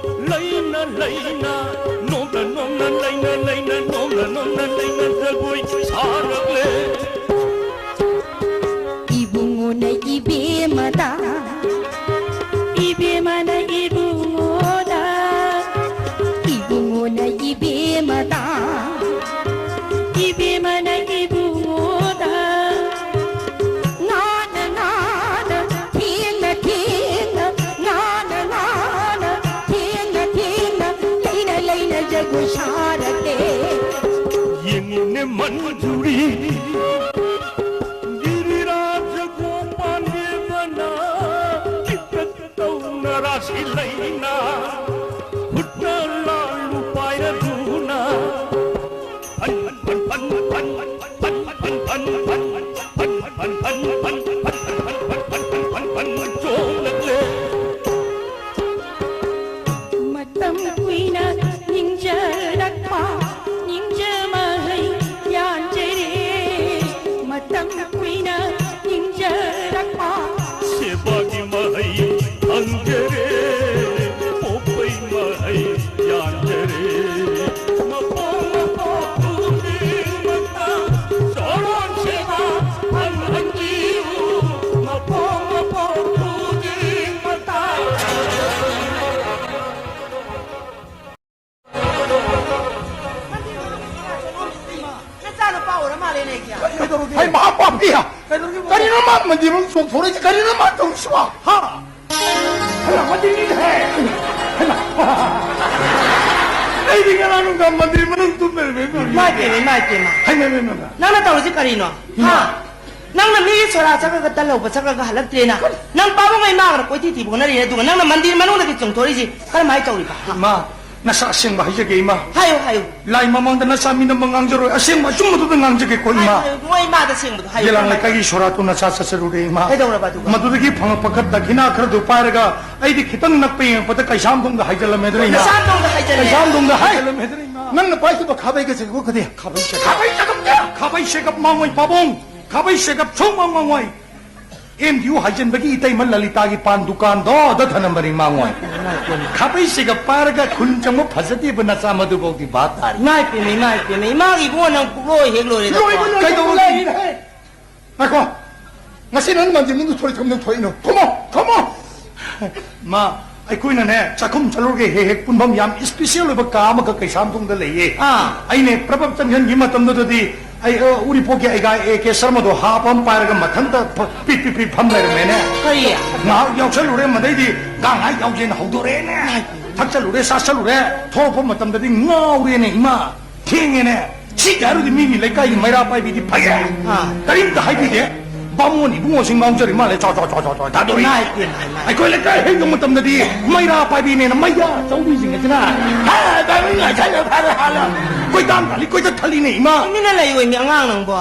ꯂꯩꯅ ꯂꯩꯅ, ꯅꯣꯡꯅ ꯅꯣꯡꯅ ꯂꯩꯅ ꯂꯩꯅ, ꯅꯣꯡꯅ ꯅꯣꯡꯅ ꯂꯩꯅ ꯖꯒꯣꯏ ꯁꯥꯔꯛꯂꯦ꯫ ꯏꯕꯨꯡꯉꯣꯅ ꯏꯕꯦꯝꯃꯗ, ꯏꯕꯦꯝꯃꯅ ꯏꯕꯨꯡꯉꯣꯗ, ꯏꯕꯨꯡꯉꯣꯅ ꯏꯕꯦꯝꯃꯗ, ꯏꯕꯦꯝꯃꯅ ꯏꯕꯨꯡꯉꯣꯗ꯫ ꯉꯥꯅ ꯉꯥꯅ, ꯊꯦꯡꯅ ꯊꯦꯡꯅ, ꯉꯥꯅ ꯉꯥꯅ, ꯊꯦꯡꯅ ꯊꯦꯡꯅ, ꯂꯩꯅ ꯂꯩꯅ ꯖꯒꯣꯏ ꯁꯥꯔꯛꯂꯦ꯫ ꯌꯦꯡꯉꯤꯅꯦ ꯃꯟꯖꯨꯔꯤ, ꯒꯤꯔꯤꯔꯥꯖ ꯒꯣꯄꯥꯟ ꯗꯦꯕꯅ ꯏꯄꯠ ꯇꯧꯅ ꯔꯥꯁ ꯂꯤꯂꯥ, ꯈꯨꯠꯇ ꯂꯥꯜꯂꯨ ꯄꯥꯏꯔꯗꯨꯅ꯫ ꯐꯟ ꯐꯟ ꯐꯟ ꯆꯣꯡꯂꯛꯂꯦ꯫ ꯃꯇꯝ ꯀꯨꯏꯅ ꯅꯤꯡꯖꯔꯛꯄ ꯅꯤꯡꯖ ꯃꯍꯩ ꯌꯥꯟꯖꯔꯦ꯫ ꯃꯇꯝ ꯀꯨꯏꯅ ꯅꯤꯡꯖꯔꯛꯄ ꯁꯦꯕꯥꯒꯤ ꯃꯍꯩ ꯐꯪꯖꯔꯦ꯫ ꯄꯣꯛꯄꯩ ꯃꯍꯩ ꯌꯥꯟꯖꯔꯦ꯫ ꯃꯄꯣꯛ ꯃꯄꯣꯛ ꯈꯨꯗꯤꯡꯃꯛꯇ ꯆꯔꯣꯟ ꯁꯦꯕꯥ ꯐꯪꯍꯟꯕꯤꯌꯨ꯫ ꯃꯄꯣꯛ ꯃꯄꯣꯛ ꯈꯨꯗꯤꯡꯃꯛꯇ꯫ ꯅꯆꯥꯅꯨꯄꯥ ꯑꯣꯏꯔ ꯃꯥꯜꯂꯦꯅꯦ, ꯑꯩꯒꯤ꯫ ꯀꯩꯗꯧꯔꯒꯦ? ꯍꯩ, ꯃꯍꯥ ꯄꯥꯄꯤ! ꯀꯩꯗꯧꯔꯒꯦ? ꯀꯔꯤꯅꯣ ꯃꯥ ꯃꯟꯗꯤꯔ ꯃꯅꯨꯡ ꯆꯣꯡꯊꯣꯔꯛꯏꯁꯦ? ꯀꯔꯤꯅꯣ ꯃꯥ ꯇꯧꯔꯤꯁꯤꯕꯣ? ꯍꯥ? ꯍꯩꯃꯥ, ꯃꯟꯗꯤꯔꯅꯤꯅꯦꯍꯦ! ꯍꯩꯃꯥ! ꯑꯩꯗꯤ ꯉꯔꯥꯡ ꯅꯨꯡꯗꯥꯡ ꯃꯟꯗꯤꯔ ꯃꯅꯨꯡ ꯇꯨꯝ ꯂꯩꯔꯝꯃꯦ, ꯏꯃꯥ꯫ ꯏꯃꯥꯏ ꯄꯦꯝꯃ, ꯏꯃꯥꯏ ꯄꯦꯝꯃ꯫ ꯍꯩꯃꯥ, ꯏꯃꯥ, ꯏꯃꯥ, ꯏꯃꯥ꯫ ꯅꯪꯅ ꯇꯧꯔꯤꯁꯤ ꯀꯔꯤꯅꯣ? ꯏꯃꯥ꯫ ꯍꯥ? ꯅꯪꯅ ꯃꯤꯒꯤ ꯁꯣꯔꯥ ꯆꯠꯈ꯭ꯔꯒ ꯇꯜ ꯂꯧꯕ ꯆꯠꯈ꯭ꯔꯒ ꯍꯜꯂꯛꯇ꯭ꯔꯦꯅ꯫ ꯀꯔꯤ? ꯅꯪ ꯄꯥꯕꯨꯡ ꯏꯃꯥꯒꯅ ꯀꯣꯏꯊꯤ ꯊꯤꯕ ꯍꯣꯠꯅꯔꯤꯅꯦ, ꯑꯗꯨꯒ ꯅꯪꯅ ꯃꯟꯗꯤꯔ ꯃꯅꯨꯡꯗꯒꯤ ꯆꯣꯡꯊꯣꯔꯛꯏꯁꯤ ꯀꯔꯝꯍꯥꯏꯅ ꯇꯧꯔꯤꯕ? ꯍꯥ? ꯏꯃꯥ, ꯅꯁꯥ ꯑꯁꯦꯡꯕ ꯍꯥꯏꯖꯒꯦ, ꯏꯃꯥ꯫ ꯍꯥꯏꯌꯨ, ꯍꯥꯏꯌꯨ꯫ ꯂꯥꯏ ꯃꯃꯥꯡꯗ ꯅꯆꯥ ꯃꯤꯅꯝꯕ ꯉꯥꯡꯖꯔꯣꯏ, ꯑꯁꯦꯡꯕ ꯑꯆꯨꯝꯕꯗꯨꯗ ꯉꯥꯡꯖꯒꯦꯀꯣ, ꯏꯃꯥ꯫ ꯍꯥꯏꯌꯨ, ꯍꯥꯏꯌꯨ, ꯏꯕꯨꯡꯉꯣ, ꯏꯃꯥꯗ ꯑꯁꯦꯡꯕꯗꯣ ꯍꯥꯏꯌꯨ, ꯌꯦꯂꯥꯡ ꯀꯃꯥꯏꯅ ꯂꯩꯀꯥꯏꯒꯤ ꯁꯣꯔꯥꯠꯇꯨ ꯅꯆꯥ ꯆꯠꯆꯔꯨꯔꯦ, ꯏꯃꯥ꯫ ꯀꯩꯗꯧꯔꯕ ꯑꯗꯨꯒ? ꯃꯗꯨꯗꯒꯤ ꯐꯪꯉꯛꯄ ꯈꯔ ꯗꯈꯤꯅꯥ ꯈꯔꯗꯨ ꯄꯥꯏꯔꯒ ꯑꯩꯗꯤ ꯈꯤꯇꯪ ꯅꯛꯄ ꯌꯦꯡꯉꯛꯄꯗ ꯀꯩꯁꯥꯝꯊꯣꯡꯗ ꯍꯥꯏꯖꯜꯂꯝꯃꯦꯗ꯭ꯔꯥ, ꯏꯃꯥ? ꯀꯩꯁꯥꯝꯊꯣꯡꯗ ꯍꯥꯏꯖꯜꯂꯦ꯫ ꯀꯩꯁꯥꯝꯊꯣꯡꯗ ꯍꯥꯏꯖꯜꯂꯝꯃꯦꯗ꯭ꯔꯥ, ꯏꯃꯥ? ꯅꯪꯅ ꯄꯥꯏꯈꯤꯕ ꯈꯥꯕꯩꯒ ꯆꯦꯒꯞꯀꯗꯤ? ꯈꯥꯕꯩ ꯆꯦꯒꯞ꯫ ꯈꯥꯕꯩ ꯆꯦꯒꯞ, ꯈꯥꯕꯩ ꯆꯦꯒꯞ ꯃꯥꯡꯉꯣꯏ ꯄꯥꯕꯨꯡ, ꯈꯥꯕꯩ ꯆꯦꯒꯞ ꯁꯨꯡꯃꯥꯡ ꯃꯥꯡꯉꯣꯏ꯫ ꯑꯦꯝ ꯗꯤ ꯌꯨ ꯍꯥꯏꯖꯤꯟꯕꯒꯤ ꯏꯇꯩꯃ ꯂꯂꯤꯇꯥꯒꯤ ꯄꯥꯟ ꯗꯨꯀꯥꯟꯗꯣ ꯑꯗ ꯊꯅꯝꯕꯅꯤ ꯃꯥꯡꯉꯣꯏ꯫ ꯈꯥꯕꯩ ꯆꯦꯒꯞ ꯄꯥꯏꯔꯒ ꯈꯨꯟ ꯆꯪꯕ ꯐꯖꯗꯦꯕ ꯅꯆꯥ ꯃꯗꯨꯐꯥꯎꯗꯤ ꯚꯥꯞ ꯇꯥꯔꯤ꯫ ꯏꯃꯥꯏ ꯄꯦꯝꯃ, ꯏꯃꯥꯏ ꯄꯦꯝꯃ, ꯏꯃꯥꯒꯤ ꯏꯕꯨꯡꯉꯣ ꯅꯪ ꯄꯨꯛꯂꯣꯏ ꯍꯦꯛ ꯂꯣꯏꯔꯦꯗꯀꯣ꯫ ꯂꯣꯏꯕ ꯂꯣꯏꯕ ꯀꯩꯗꯧꯔꯒꯦ? ꯂꯩꯔꯦ꯫ ꯉꯥꯏꯈꯣ꯫ ꯉꯁꯤ ꯅꯪ ꯃꯟꯗꯤꯔ ꯃꯅꯨꯡꯗ ꯊꯣꯔꯛꯏ ꯊꯣꯛꯏꯅꯣ? ꯊꯣꯛꯏꯅꯣ? ꯊꯣꯛꯑꯣ! ꯊꯣꯛꯑꯣ! ꯃꯥ, ꯑꯩꯈꯣꯏꯅꯅꯦ, ꯆꯥꯛꯈꯨꯝ ꯆꯠꯂꯨꯔꯒ ꯍꯦꯛ ꯍꯦꯛ ꯄꯨꯟꯐꯝ ꯌꯥꯝ special ꯑꯣꯏꯕ ꯀꯥ ꯑꯃꯈꯛ ꯀꯩꯁꯥꯝꯊꯣꯡꯗ ꯂꯩꯌꯦ꯫ ꯑꯥ꯫ ꯑꯩꯅꯦ, ꯄ꯭ꯔꯕꯞ ꯆꯪꯁꯤꯟꯈꯤꯕ ꯃꯇꯝꯗꯨꯗꯗꯤ ꯑꯩ, ꯑ, ꯎꯔꯤꯄꯣꯛꯀꯤ ꯑꯩꯒꯥ ꯑꯦ ꯀꯦ ꯁꯔꯃꯗꯣ ꯍꯥꯞ ꯑꯃ ꯄꯥꯏꯔꯒ ꯃꯊꯟꯇ ꯐ-, ꯄꯤꯠ ꯄꯤꯠ ꯄꯤꯠ ꯐꯝ ꯂꯩꯔꯝꯃꯦꯅꯦ꯫ ꯀꯔꯤ? ꯉꯥꯏꯍꯥꯛ ꯌꯥꯎꯁꯜꯂꯨꯔꯦ, ꯃꯗꯩꯗꯤ ꯒꯥꯡ ꯉꯥꯏ ꯌꯥꯎꯁꯦꯅ ꯍꯧꯗꯣꯔꯛꯑꯦꯅꯦ꯫ ꯊꯛꯆꯜꯂꯨꯔꯦ, ꯆꯥꯁꯜꯂꯨꯔꯦ, ꯊꯣꯛꯂꯛꯄ ꯃꯇꯝꯗꯗꯤ ꯉꯥꯎꯔꯦꯅꯦ, ꯏꯃꯥ꯫ ꯊꯦꯡꯉꯦꯅꯦ꯫ ꯁꯤꯒꯤ ꯍꯥꯏꯔꯨꯗꯤ ꯃꯤꯒꯤ ꯂꯩꯀꯥꯏꯒꯤ ꯃꯩꯔꯥ ꯄꯥꯏꯕꯤꯗꯤ ꯐꯩꯌꯦ꯫ ꯑꯥ꯫ ꯀꯔꯤꯝꯇ ꯍꯥꯏꯕꯤꯗꯦ꯫ ꯕꯥꯃꯣꯟ ꯏꯕꯨꯡꯉꯣꯁꯤꯡ ꯉꯥꯎꯖꯔꯤ ꯃꯥꯜꯂꯦ꯫ ꯆꯥꯎ, ꯆꯥꯎ, ꯆꯥꯎ, ꯆꯥꯎ, ꯆꯥꯎ, ꯊꯥꯗꯣꯔꯛꯏ꯫ ꯏꯃꯥꯏ ꯄꯦꯝꯃ, ꯏꯃꯥꯏ꯫ ꯑꯩꯈꯣꯏ ꯂꯩꯀꯥꯏ ꯍꯦꯛ ꯌꯧꯕ ꯃꯇꯝꯗꯗꯤ ꯃꯩꯔꯥ ꯄꯥꯏꯕꯤꯅꯦꯅ ꯃꯩꯌꯥ ꯆꯧꯕꯤꯁꯤꯡ ꯑꯁꯤꯅ, "ꯍꯦ, ꯕꯥꯃꯣꯟ ꯉꯥꯏꯁꯜꯂꯣ, ꯐꯔꯦ, ꯍꯥꯜꯂꯣ"꯫ ꯀꯣꯏꯇꯥꯟ ꯇꯥꯜꯂꯤ, ꯀꯣꯏꯆꯠ ꯊꯠꯂꯤꯅꯦ, ꯏꯃꯥ꯫ ꯇꯨꯃꯤꯟꯅ ꯂꯩꯌꯣ, ꯏꯃꯤ ꯑꯉꯥꯡ ꯅꯪꯕꯣ꯫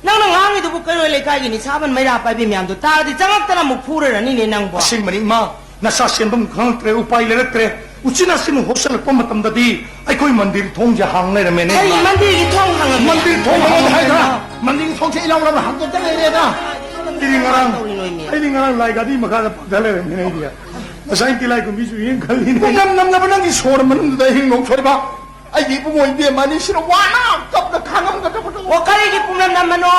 ꯅꯪꯅ ꯉꯥꯡꯉꯤꯗꯨꯕꯨ ꯀꯩꯔꯣꯏ ꯂꯩꯀꯥꯏꯒꯤ ꯅꯤꯁꯥꯕꯟ ꯃꯩꯔꯥ ꯄꯥꯏꯕꯤ ꯃꯌꯥꯝꯗꯣ ꯇꯥꯔꯗꯤ ꯆꯪꯉꯛꯇꯅ ꯑꯃꯨꯛ ꯐꯨꯔꯔꯅꯤꯅꯦ ꯅꯪꯕꯣ꯫ ꯑꯁꯦꯡꯕꯅꯤ, ꯏꯃꯥ꯫ ꯅꯆꯥ ꯆꯦꯟꯐꯝ ꯈꯪꯂꯛꯇ꯭ꯔꯦ, ꯎꯄꯥꯏ ꯂꯩꯔꯛꯇ꯭ꯔꯦ꯫ ꯎꯆꯤꯟ ꯅꯥꯆꯤꯟ ꯍꯣꯠꯆꯜꯂꯛꯄ ꯃꯇꯝꯗꯗꯤ ꯑꯩꯈꯣꯏ ꯃꯟꯗꯤꯔ ꯊꯣꯡꯁꯦ ꯍꯥꯡ ꯂꯩꯔꯝꯃꯦꯅꯦ꯫ ꯀꯔꯤ ꯃꯟꯗꯤꯔꯒꯤ ꯊꯣꯡ ꯍꯥꯡꯉꯝꯃꯦ? ꯃꯟꯗꯤꯔ ꯊꯣꯡ ꯍꯥꯡꯉꯝꯃꯦ ꯍꯥꯏꯗ꯭ꯔꯥ? ꯃꯟꯗꯤꯔꯒꯤ ꯊꯣꯡꯁꯦ ꯏꯂꯥꯎ ꯂꯥꯎꯅ ꯍꯥꯡꯗꯣꯛꯇ ꯂꯩꯔꯦꯗ꯫ ꯑꯩꯗꯤ ꯉꯔꯥꯡ, ꯇꯧꯔꯤꯅꯣꯃꯤ? ꯑꯩꯗꯤ ꯉꯔꯥꯡ ꯂꯥꯏ ꯒꯥꯔꯤ ꯃꯈꯥꯗ ꯄꯥꯛꯊ ꯂꯩꯔꯝꯃꯤꯅꯦ ꯑꯩꯗꯤ꯫ ꯉꯁꯥꯏ ꯇꯤꯂꯥꯏ ꯈꯨꯝꯕꯤꯁꯨ ꯌꯦꯡ ꯈꯜꯂꯤꯅꯦ꯫ ꯄꯨꯡꯅꯝ ꯅꯝꯂꯕ ꯅꯪꯒꯤ ꯁꯣꯔ ꯃꯅꯨꯡꯗꯨꯗ ꯑꯍꯤꯡ ꯅꯣꯡ ꯁꯣꯏꯕ꯫ ꯑꯩꯒꯤ ꯏꯕꯨꯡꯉꯣ ꯏꯕꯦꯝꯃ ꯑꯅꯤꯁꯤꯅ ꯋꯥꯅ ꯀꯞꯅ ꯈꯥꯡꯉꯝꯒꯗꯕꯗꯣ꯫ ꯑꯣ, ꯀꯔꯤꯒꯤ ꯄꯨꯡꯅꯝ ꯅꯝꯕꯅꯣ?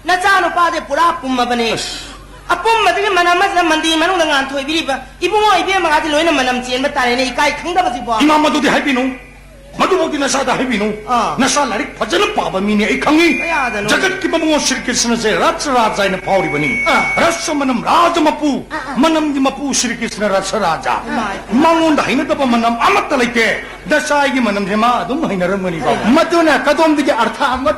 ꯅꯆꯥꯅꯨꯄꯥꯗꯤ ꯄꯨꯔꯥ ꯄꯨꯝꯃꯕꯅꯦ꯫ ꯑꯁ꯫ ꯑꯄꯨꯝꯕꯗꯨꯒꯤ ꯃꯅꯝ ꯑꯁꯤꯅ ꯃꯟꯗꯤꯔ ꯃꯅꯨꯡꯗ ꯉꯥꯟꯊꯣꯏꯕꯤꯔꯤꯕ ꯏꯕꯨꯡꯉꯣ ꯏꯕꯦꯝꯃꯒꯗꯤ ꯂꯣꯏꯅ ꯃꯅꯝ ꯆꯦꯟꯕ ꯇꯥꯔꯦꯅꯦ, ꯏꯀꯥꯏ ꯈꯪꯗꯕꯁꯤꯕꯣ꯫ ꯏꯃꯥ, ꯃꯗꯨꯗꯤ ꯍꯥꯏꯕꯤꯅꯨ꯫ ꯃꯗꯨꯃꯛꯇꯤ ꯅꯆꯥꯗ ꯍꯥꯏꯕꯤꯅꯨ꯫ ꯑꯥ꯫ ꯅꯆꯥ ꯂꯥꯏꯔꯤꯛ ꯐꯖꯅ ꯄꯥꯕ ꯃꯤꯅꯦ ꯑꯩ ꯈꯪꯉꯤ꯫ ꯀꯌꯥꯗꯅꯣ? ꯖꯒꯠꯀꯤ ꯃꯕꯨꯡꯉꯣ ꯁ꯭ꯔꯤ ꯀ꯭ꯔꯤꯁꯅꯁꯦ ꯔꯥꯖ ꯔꯥꯖ ꯍꯥꯏꯅ ꯐꯥꯎꯔꯤꯕꯅꯤ꯫ ꯑꯥ꯫ ꯔꯁ ꯃꯅꯝ ꯔꯥꯖ ꯃꯄꯨ, ꯑꯥ, ꯑꯥ꯫ ꯃꯅꯝꯒꯤ ꯃꯄꯨ ꯁ꯭ꯔꯤ ꯀ꯭ꯔꯤꯁꯅ ꯔꯁ ꯔꯥꯖꯥ꯫ ꯏꯃꯥꯏ꯫ ꯃꯉꯣꯟꯗ ꯍꯩꯅꯗꯕ ꯃꯅꯝ ꯑꯃꯠꯇ ꯂꯩꯇꯦ꯫ ꯗꯁꯥꯏꯒꯤ ꯃꯅꯝꯁꯦ ꯃꯥ ꯑꯗꯨꯝ ꯍꯩꯅꯔꯝꯒꯅꯤꯀꯣ꯫ ꯃꯗꯨꯅ ꯀꯗꯣꯝꯗꯒꯤ ꯑꯔꯊ ꯑꯃ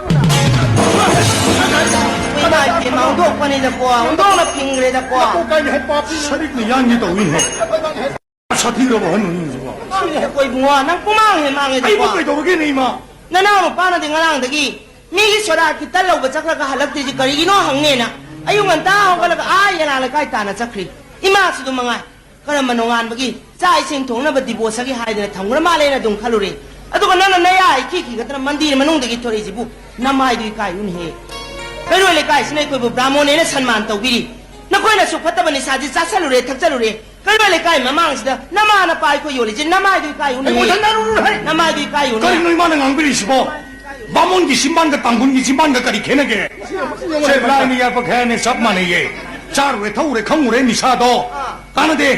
ꯏꯃꯥꯏ ꯄꯦꯝꯃ, ꯍꯧꯗꯣꯛꯄꯅꯤꯗꯀꯣ, ꯍꯧꯗꯣꯡꯅ ꯐꯤꯡꯈ꯭ꯔꯦꯗꯀꯣ꯫ ꯀꯥꯏꯅ ꯍꯦꯛ ꯄꯥꯞ ꯁꯔꯤꯛꯅ ꯌꯥꯟꯒꯦ ꯇꯧꯏꯅꯦ꯫ ꯁꯥꯊꯤꯔꯕ ꯑꯍꯟꯅꯤꯁꯤꯕꯣ꯫ ꯁꯤ ꯑꯩꯈꯣꯏ ꯏꯕꯨꯡꯉꯣ, ꯅꯪ ꯄꯨꯃꯥꯡ ꯍꯦꯛ ꯃꯥꯡꯉꯦꯗꯀꯣ꯫ ꯑꯩꯕꯨ ꯀꯩꯗꯧꯔꯒꯦꯅꯦ, ꯏꯃꯥ? ꯅꯅꯥꯎ ꯅꯨꯄꯥꯅꯗꯤ ꯉꯔꯥꯡꯗꯒꯤ ꯃꯤꯒꯤ ꯁꯣꯔꯥꯠꯀꯤ ꯇꯟ ꯂꯧꯕ ꯆꯠꯈ꯭ꯔꯒ ꯍꯜꯂꯛꯇ꯭ꯔꯤꯁꯤ ꯀꯔꯤꯒꯤꯅꯣ ꯍꯪꯅꯦꯅ ꯑꯌꯨꯛ ꯉꯟꯇꯥ ꯍꯧꯒꯠꯂꯒ ꯑꯥ ꯌꯦꯂꯥ ꯂꯩꯀꯥꯏ ꯇꯥꯟꯅ ꯆꯠꯈ꯭ꯔꯤ꯫ ꯏꯃꯥꯁꯨ ꯑꯗꯨꯝ ꯃꯉꯥꯏ꯫ ꯀꯔꯝꯕ ꯅꯣꯡꯉꯥꯟꯕꯒꯤ ꯆꯥꯛ ꯏꯁꯤꯡ ꯊꯣꯡꯅꯕ ꯗꯤꯕꯣꯁꯒꯤ ꯍꯥꯏꯗꯅ ꯊꯝꯈ꯭ꯔ ꯃꯥꯜꯂꯦꯅ ꯑꯗꯨꯝ ꯈꯜꯂꯨꯔꯦ꯫ ꯑꯗꯨꯒ ꯅꯪꯅ ꯅꯌꯥ ꯏꯈꯤ ꯈꯤꯒꯗꯅ ꯃꯟꯗꯤꯔ ꯃꯅꯨꯡꯗꯒꯤ ꯊꯣꯔꯛꯏꯁꯤꯕꯨ ꯅꯃꯥꯏꯗꯨ ꯏꯀꯥꯏꯌꯨꯅꯦꯍꯦ꯫ ꯀꯩꯔꯣꯏ ꯂꯩꯀꯥꯏꯁꯤꯅ ꯑꯩꯈꯣꯏꯕꯨ ꯕ꯭ꯔꯥꯍꯃꯣꯟꯅꯦꯅ ꯁꯟꯃꯥꯟ ꯇꯧꯕꯤꯔꯤ꯫ ꯅꯈꯣꯏꯅꯁꯨ ꯐꯠꯇꯕ ꯅꯤꯁꯥꯁꯤ ꯆꯥꯁꯜꯂꯨꯔꯦ, ꯊꯛꯆꯜꯂꯨꯔꯦ꯫ ꯀꯩꯔꯣꯏ ꯂꯩꯀꯥꯏ ꯃꯃꯥꯡꯁꯤꯗ ꯅꯃꯥ ꯅꯄꯥ ꯑꯩꯈꯣꯏ ꯌꯣꯜꯂꯤꯁꯦ ꯅꯃꯥꯏꯗꯨ ꯏꯀꯥꯏꯌꯨꯅꯦꯍꯦ꯫ ꯑꯩꯉꯣꯟꯗ ꯅꯥꯔꯨꯔꯨ ꯍꯩ꯫ ꯅꯃꯥꯏꯗꯨ ꯏꯀꯥꯏꯌꯨꯅꯦ꯫ ꯀꯔꯤꯅꯣ ꯏꯃꯥꯅ ꯉꯥꯡꯕꯤꯔꯤꯁꯤꯕꯣ? ꯕꯥꯃꯣꯟꯒꯤ ꯆꯤꯝꯕꯥꯟꯒ ꯇꯥꯡꯈꯨꯜꯒꯤ ꯆꯤꯝꯕꯥꯟꯒ ꯀꯔꯤ ꯈꯦꯠꯅꯒꯦ? ꯁꯦ, ꯂꯥꯏꯅ ꯌꯥꯠꯄ ꯈꯦꯠꯅ ꯆꯞ ꯃꯥꯟꯅꯩꯌꯦ꯫ ꯆꯥꯔꯨꯔꯦ, ꯊꯛꯎꯔꯦ, ꯈꯪꯉꯨꯔꯦ ꯅꯤꯁꯥꯗꯣ꯫ ꯀꯥꯟꯅꯗꯦ꯫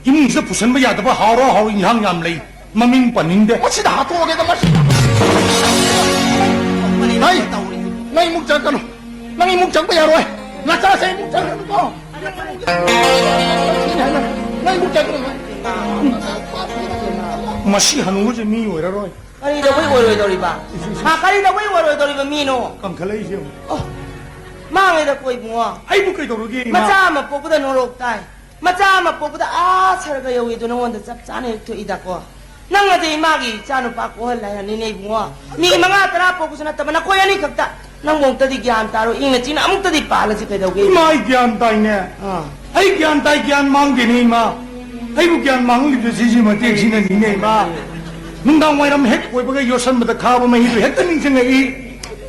ꯏꯃꯨꯡꯁꯤꯗ ꯄꯨꯁꯟꯕ ꯌꯥꯗꯕ ꯍꯥꯎꯔ ꯍꯥꯎꯔ ꯏꯟꯁꯥꯡ ꯌꯥꯝ ꯂꯩ꯫ ꯃꯃꯤꯡ ꯄꯟꯅꯤꯡꯗꯦ꯫ ꯃꯁꯤꯗ ꯍꯥꯠꯇꯣꯛꯑꯒꯦꯗ, ꯃꯁꯤꯗ꯫ ꯍꯩ! ꯅꯪ ꯏꯃꯨꯡ ꯆꯪꯉꯛꯀꯅꯨ꯫ ꯅꯪ ꯏꯃꯨꯡ ꯆꯪꯕ ꯌꯥꯔꯣꯏ꯫ ꯅꯆꯥꯁꯦ ꯏꯃꯨꯡ ꯆꯪꯉꯛꯀꯅꯨꯀꯣ꯫ ꯅꯪ ꯏꯃꯨꯡ ꯆꯪꯉꯛꯀꯅꯨ꯫ ꯃꯁꯤ ꯍꯅꯨꯕꯁꯦ ꯃꯤ ꯑꯣꯏꯔꯔꯣꯏ꯫ ꯀꯔꯤꯗꯧꯕꯩ ꯑꯣꯏꯔꯣꯏꯗꯧꯔꯤꯕ? ꯍꯥ, ꯀꯔꯤꯗꯧꯕꯩ ꯑꯣꯏꯔꯣꯏꯗꯧꯔꯤꯕ ꯃꯤꯅꯣ? ꯀꯪꯈꯠꯂꯛꯏꯁꯦ ꯌꯦꯡꯉꯨ꯫ ꯑꯣ, ꯃꯥꯡꯉꯦꯗ ꯀꯣ ꯏꯕꯨꯡꯉꯣ꯫ ꯑꯩꯕꯨ ꯀꯩꯗꯧꯔꯒꯦ, ꯏꯃꯥ? ꯃꯆꯥ ꯑꯃ ꯄꯣꯛꯄꯗ ꯅꯣꯔꯣꯛ ꯇꯥꯏ꯫ ꯃꯆꯥ ꯑꯃ ꯄꯣꯛꯄꯗ ꯑꯥ ꯁꯔꯒ ꯌꯧꯏꯗꯣ ꯅꯉꯣꯟꯗ ꯆꯞ ꯆꯥꯅ ꯍꯦꯛ ꯊꯣꯛꯏꯗꯀꯣ꯫ ꯅꯪ ꯑꯗꯤ ꯏꯃꯥꯒꯤ ꯏꯆꯥ ꯅꯨꯄꯥ ꯀꯣꯛꯍꯜꯂꯦ ꯍꯥꯏꯔꯅꯤꯅꯦ ꯏꯕꯨꯡꯉꯣ꯫ ꯃꯤ ꯃꯉꯥ ꯇꯔꯥ ꯄꯣꯛꯄꯁꯨ ꯅꯠꯇꯕ ꯅꯈꯣꯏ ꯑꯅꯤꯈꯛꯇ꯫ ꯅꯪꯕꯨ ꯑꯃꯨꯛꯇꯗꯤ ꯒ꯭ꯌꯥꯟ ꯇꯥꯔꯣ, ꯏꯪꯅ ꯆꯤꯛꯅ ꯑꯃꯨꯛꯇꯗꯤ ꯄꯥꯜꯂꯁꯤ ꯀꯩꯗꯧꯒꯦ? ꯏꯃꯥ, ꯑꯩ ꯒ꯭ꯌꯥꯟ ꯇꯥꯏꯅꯦ꯫ ꯑꯥ꯫ ꯑꯩ ꯒ꯭ꯌꯥꯟ ꯇꯥꯏ, ꯒ꯭ꯌꯥꯟ ꯃꯥꯡꯗꯦꯅꯦ, ꯏꯃꯥ꯫ ꯑꯩꯕꯨ ꯒ꯭ꯌꯥꯟ ꯃꯥꯡꯍꯜꯂꯤꯕꯁꯦ ꯁꯤꯁꯤ ꯃꯇꯦꯛꯁꯤꯅꯅꯤꯅꯦ, ꯏꯃꯥ꯫ ꯅꯨꯡꯗꯥꯡ ꯋꯥꯏꯔꯝ ꯍꯦꯛ ꯑꯣꯏꯕꯒ ꯌꯣꯠꯁꯟꯕꯗ ꯈꯥꯕ ꯃꯍꯤꯗꯨ ꯍꯦꯛꯇ ꯅꯤꯡꯁꯤꯡꯉꯛꯏ꯫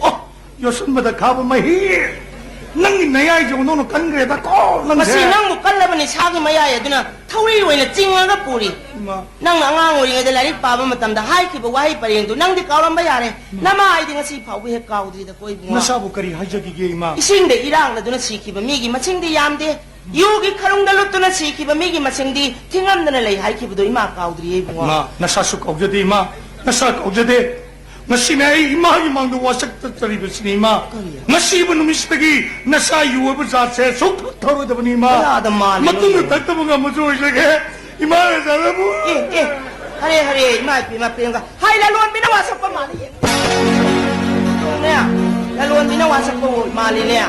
ꯑꯣ, ꯌꯣꯠꯁꯟꯕꯗ ꯈꯥꯕ ꯃꯍꯤ꯫ ꯅꯪꯒꯤ ꯅꯌꯥꯏꯁꯦ ꯑꯣꯟꯊꯣꯛꯅ ꯀꯟꯈ꯭ꯔꯦꯗ ꯀꯣ, ꯅꯪꯁꯦ꯫ ꯃꯁꯤ ꯅꯪꯕꯨ ꯀꯜꯂꯕ ꯅꯤꯁꯥꯒꯤ ꯃꯌꯥꯏ ꯑꯗꯨꯅ ꯊꯧꯔꯤ ꯑꯣꯏꯅ ꯆꯤꯡꯉꯒ ꯄꯨꯔꯤ꯫ ꯏꯃꯥ꯫ ꯅꯪꯅ ꯑꯉꯥꯡ ꯑꯣꯏꯔꯤꯉꯩꯗ ꯂꯥꯏꯔꯤꯛ ꯄꯥꯕ ꯃꯇꯝꯗ ꯍꯥꯏꯈꯤꯕ ꯋꯥꯍꯩ ꯄꯔꯦꯡꯗꯨ ꯅꯪꯗꯤ ꯀꯥꯎꯔꯝꯕ ꯌꯥꯔꯦ꯫ ꯏꯃꯥ꯫ ꯅꯃꯥ ꯑꯩꯗꯤ ꯉꯁꯤ ꯐꯥꯎꯕ ꯍꯦꯛ ꯀꯥꯎꯗ꯭ꯔꯤꯗꯀꯣ ꯏꯕꯨꯡꯉꯣ꯫ ꯅꯁꯥꯕꯨ ꯀꯔꯤ ꯍꯥꯏꯖꯈꯤꯒꯦ, ꯏꯃꯥ? ꯏꯁꯤꯡꯗ ꯏꯔꯥꯡꯂꯗꯨꯅ ꯁꯤꯈꯤꯕ ꯃꯤꯒꯤ ꯃꯁꯤꯡꯗꯤ ꯌꯥꯝꯗꯦ꯫ ꯌꯨꯒꯤ ꯈꯔꯨꯡꯗ ꯂꯨꯞꯇꯨꯅ ꯁꯤꯈꯤꯕ ꯃꯤꯒꯤ ꯃꯁꯤꯡꯗꯤ ꯊꯤꯉꯝꯗꯅ ꯂꯩ ꯍꯥꯏꯈꯤꯕꯗꯣ ꯏꯃꯥ ꯀꯥꯎꯗ꯭ꯔꯤꯌꯦ ꯏꯕꯨꯡꯉꯣ꯫ ꯏꯃꯥ, ꯅꯁꯥꯁꯨ ꯀꯥꯎꯖꯗꯦ, ꯏꯃꯥ, ꯅꯁꯥ ꯀꯥꯎꯖꯗꯦ꯫ ꯉꯁꯤꯅꯦ ꯑꯩ ꯏꯃꯥꯒꯤ ꯃꯥꯡꯗ ꯋꯥꯁꯛ ꯆꯠꯆꯔꯤꯕꯁꯤꯅꯤ, ꯏꯃꯥ꯫ ꯀꯔꯤ? ꯉꯁꯤꯕ ꯅꯨꯃꯤꯠꯁꯤꯗꯒꯤ ꯅꯁꯥ ꯌꯨ ꯍꯥꯏꯕ ꯖꯥꯠꯁꯦ ꯁꯨꯡꯊꯛ ꯊꯛꯑꯔꯣꯏꯗꯕꯅꯤ, ꯏꯃꯥ꯫ ꯀꯌꯥꯗ ꯃꯥꯜꯂꯤꯅꯣ? ꯃꯇꯨꯡꯗ ꯊꯛꯇꯕ ꯉꯝꯕꯁꯨ ꯑꯣꯏꯖꯒꯦ꯫ ꯏꯃꯥ ꯅꯁꯥꯗꯕꯨ꯫ ꯑꯦ, ꯑꯦ, ꯍꯔꯦ, ꯍꯔꯦ, ꯏꯃꯥ ꯏꯄꯦꯝꯃ ꯄꯦꯝꯒ꯫ ꯍꯥꯏ, ꯂꯂꯣꯟꯕꯤꯅ ꯋꯥꯁꯛꯄ ꯃꯥꯜꯂꯤ, ꯌꯦꯡꯉꯨ꯫ ꯂꯂꯣꯟꯕꯤꯅ ꯋꯥꯁꯛꯄ ꯃꯥꯜꯂꯤꯅꯦ꯫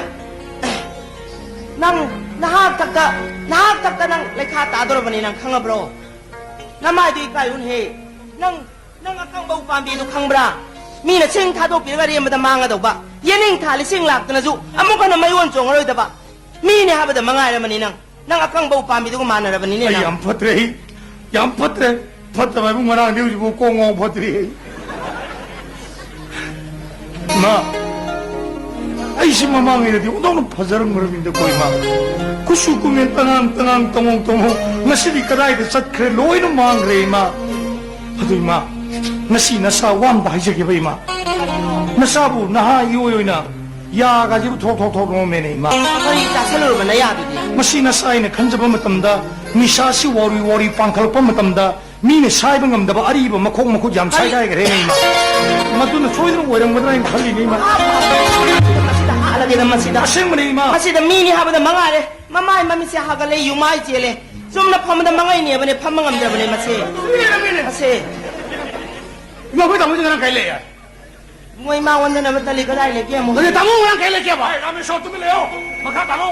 ꯅꯪ ꯅꯍꯥꯛ ꯊꯛꯇ, ꯅꯍꯥꯛ ꯊꯛꯇ ꯅꯪ ꯂꯩꯈꯥ ꯇꯥꯗꯧꯔꯕꯅꯤ, ꯅꯪ ꯈꯪꯉꯕ꯭ꯔꯣ? ꯅꯃꯥꯏꯗꯨ ꯏꯀꯥꯏꯌꯨꯅꯍꯦ꯫ ꯅꯪ, ꯅꯪ ꯑꯀꯪꯕ ꯎꯄꯥꯝꯕꯤꯗꯨ ꯈꯪꯕ꯭ꯔꯥ? ꯃꯤꯅ ꯁꯤꯡ ꯊꯥꯗꯣꯛꯄꯤꯔꯒ ꯑꯔꯦꯝꯕꯗ ꯃꯥꯡꯒꯗꯧꯕ꯫ ꯌꯦꯅꯤꯡ ꯊꯥ ꯂꯤꯁꯤꯡ ꯂꯥꯛꯇꯅꯁꯨ ꯑꯃꯨꯛ ꯍꯟꯅ ꯃꯌꯣꯟ ꯆꯣꯡꯉꯔꯣꯏꯗꯕ꯫ ꯃꯤꯅꯦ ꯍꯥꯏꯕꯗ ꯃꯉꯥꯏꯔꯕꯅꯤ ꯅꯪ꯫ ꯅꯪ ꯑꯀꯪꯕ ꯎꯄꯥꯝꯕꯤꯗꯨꯒ ꯃꯥꯟꯅꯔꯕꯅꯤꯅꯦ ꯑꯩ ꯅꯪ꯫ ꯌꯥꯝ ꯐꯠꯇ꯭ꯔꯦ, ꯑꯩ ꯌꯥꯝ ꯐꯠꯇ꯭ꯔꯦ꯫ ꯐꯠꯇꯕ ꯍꯥꯏꯕꯨ ꯉꯔꯥꯡꯗꯤ ꯍꯧꯖꯤꯛꯐꯥꯎ ꯀꯣꯛ ꯉꯥꯎ ꯐꯠꯇ꯭ꯔꯤ ꯑꯩ꯫ ꯏꯃꯥ, ꯑꯩꯁꯤ ꯃꯃꯥꯡꯉꯩꯗꯗꯤ ꯑꯣꯟꯊꯣꯛꯅ ꯐꯖꯔꯝꯒꯗꯕꯅꯤꯗꯀꯣ, ꯏꯃꯥ꯫ ꯀꯨꯆꯨ ꯀꯨꯃꯦꯟ ꯇꯉꯥꯡ ꯇꯉꯥꯡ, ꯇꯉꯧ ꯇꯉꯧ, ꯉꯁꯤꯗꯤ ꯀꯗꯥꯏꯗ ꯆꯠꯈ꯭ꯔꯦ? ꯂꯣꯏꯅ ꯃꯥꯡꯈ꯭ꯔꯦ, ꯏꯃꯥ꯫ ꯑꯗꯨ, ꯏꯃꯥ, ꯉꯁꯤ ꯅꯁꯥ ꯋꯥ ꯑꯝꯇ ꯍꯥꯏꯖꯒꯦꯕ, ꯏꯃꯥ꯫ ꯅꯁꯥꯕꯨ ꯅꯍꯥ ꯏꯑꯣꯏ ꯑꯣꯏꯅ ꯌꯥꯒꯁꯤꯕꯨ ꯊꯣꯛ ꯊꯣꯛ ꯊꯣꯛ ꯅꯣꯝꯃꯦꯅꯦ, ꯏꯃꯥ꯫ ꯀꯔꯤ ꯆꯥꯁꯜꯂꯨꯔꯕ ꯅꯌꯥꯗꯨꯗꯤ? ꯃꯁꯤ ꯅꯁꯥ ꯑꯩꯅ ꯈꯟꯖꯕ ꯃꯇꯝꯗ ꯅꯤꯁꯥꯁꯤ ꯋꯥꯔꯤ ꯋꯥꯔꯤ ꯄꯥꯡꯈꯠꯂꯛꯄ ꯃꯇꯝꯗ ꯃꯤꯅ ꯁꯥꯏꯕ ꯉꯝꯗꯕ ꯑꯔꯤꯕ ꯃꯈꯣꯛ ꯃꯈꯨꯠ ꯌꯥꯝ ꯀꯔꯤ? ꯁꯥꯏꯒꯥꯏꯈ꯭ꯔꯦꯅꯦ, ꯏꯃꯥ꯫ ꯃꯗꯨꯅ ꯁꯣꯏꯗꯅ ꯑꯣꯏꯔꯝꯒꯗ꯭ꯔꯥ ꯍꯥꯏꯅ ꯈꯜꯂꯤꯅꯦ, ꯏꯃꯥ꯫ ꯃꯁꯤꯗ ꯍꯥꯠꯂꯒꯦꯗ ꯃꯁꯤꯗ꯫ ꯑꯁꯦꯡꯕꯅꯦ, ꯏꯃꯥ꯫ ꯃꯁꯤꯗ ꯃꯤꯅꯤ ꯍꯥꯏꯕꯗ ꯃꯉꯥꯏꯔꯦ꯫ ꯃꯃꯥꯏ ꯃꯃꯤꯠꯁꯦ ꯍꯥꯒꯠꯂꯦ, ꯌꯨꯃꯥꯏ ꯆꯦꯜꯂꯦ꯫ ꯆꯨꯝꯅ ꯐꯝꯕꯗ ꯃꯉꯩꯅꯦꯕꯅꯦ, ꯐꯝꯕ ꯉꯝꯗ꯭ꯔꯕꯅꯦ ꯃꯁꯦ꯫ ꯃꯁꯦ꯫ ꯏꯃꯥ, ꯑꯩꯈꯣꯏ ꯇꯥꯃꯣꯁꯦ ꯉꯔꯥꯡ ꯀꯥꯏ ꯂꯩꯌꯦ? ꯃꯣꯏ ꯃꯥ ꯑꯣꯟꯗꯅꯕ ꯇꯜꯂꯤ, ꯀꯗꯥꯏ ꯂꯩꯒꯦ ꯑꯃꯨꯛ? ꯑꯗꯨꯗꯤ ꯇꯥꯃꯣ ꯉꯔꯥꯡ ꯀꯥꯏ ꯂꯩꯒꯦꯕ? ꯑꯩ ꯔꯥꯃꯦꯁꯣꯔ, ꯇꯨꯃꯤꯟ ꯂꯩꯌꯣ꯫ ꯃꯈꯥ ꯇꯥꯔꯣ꯫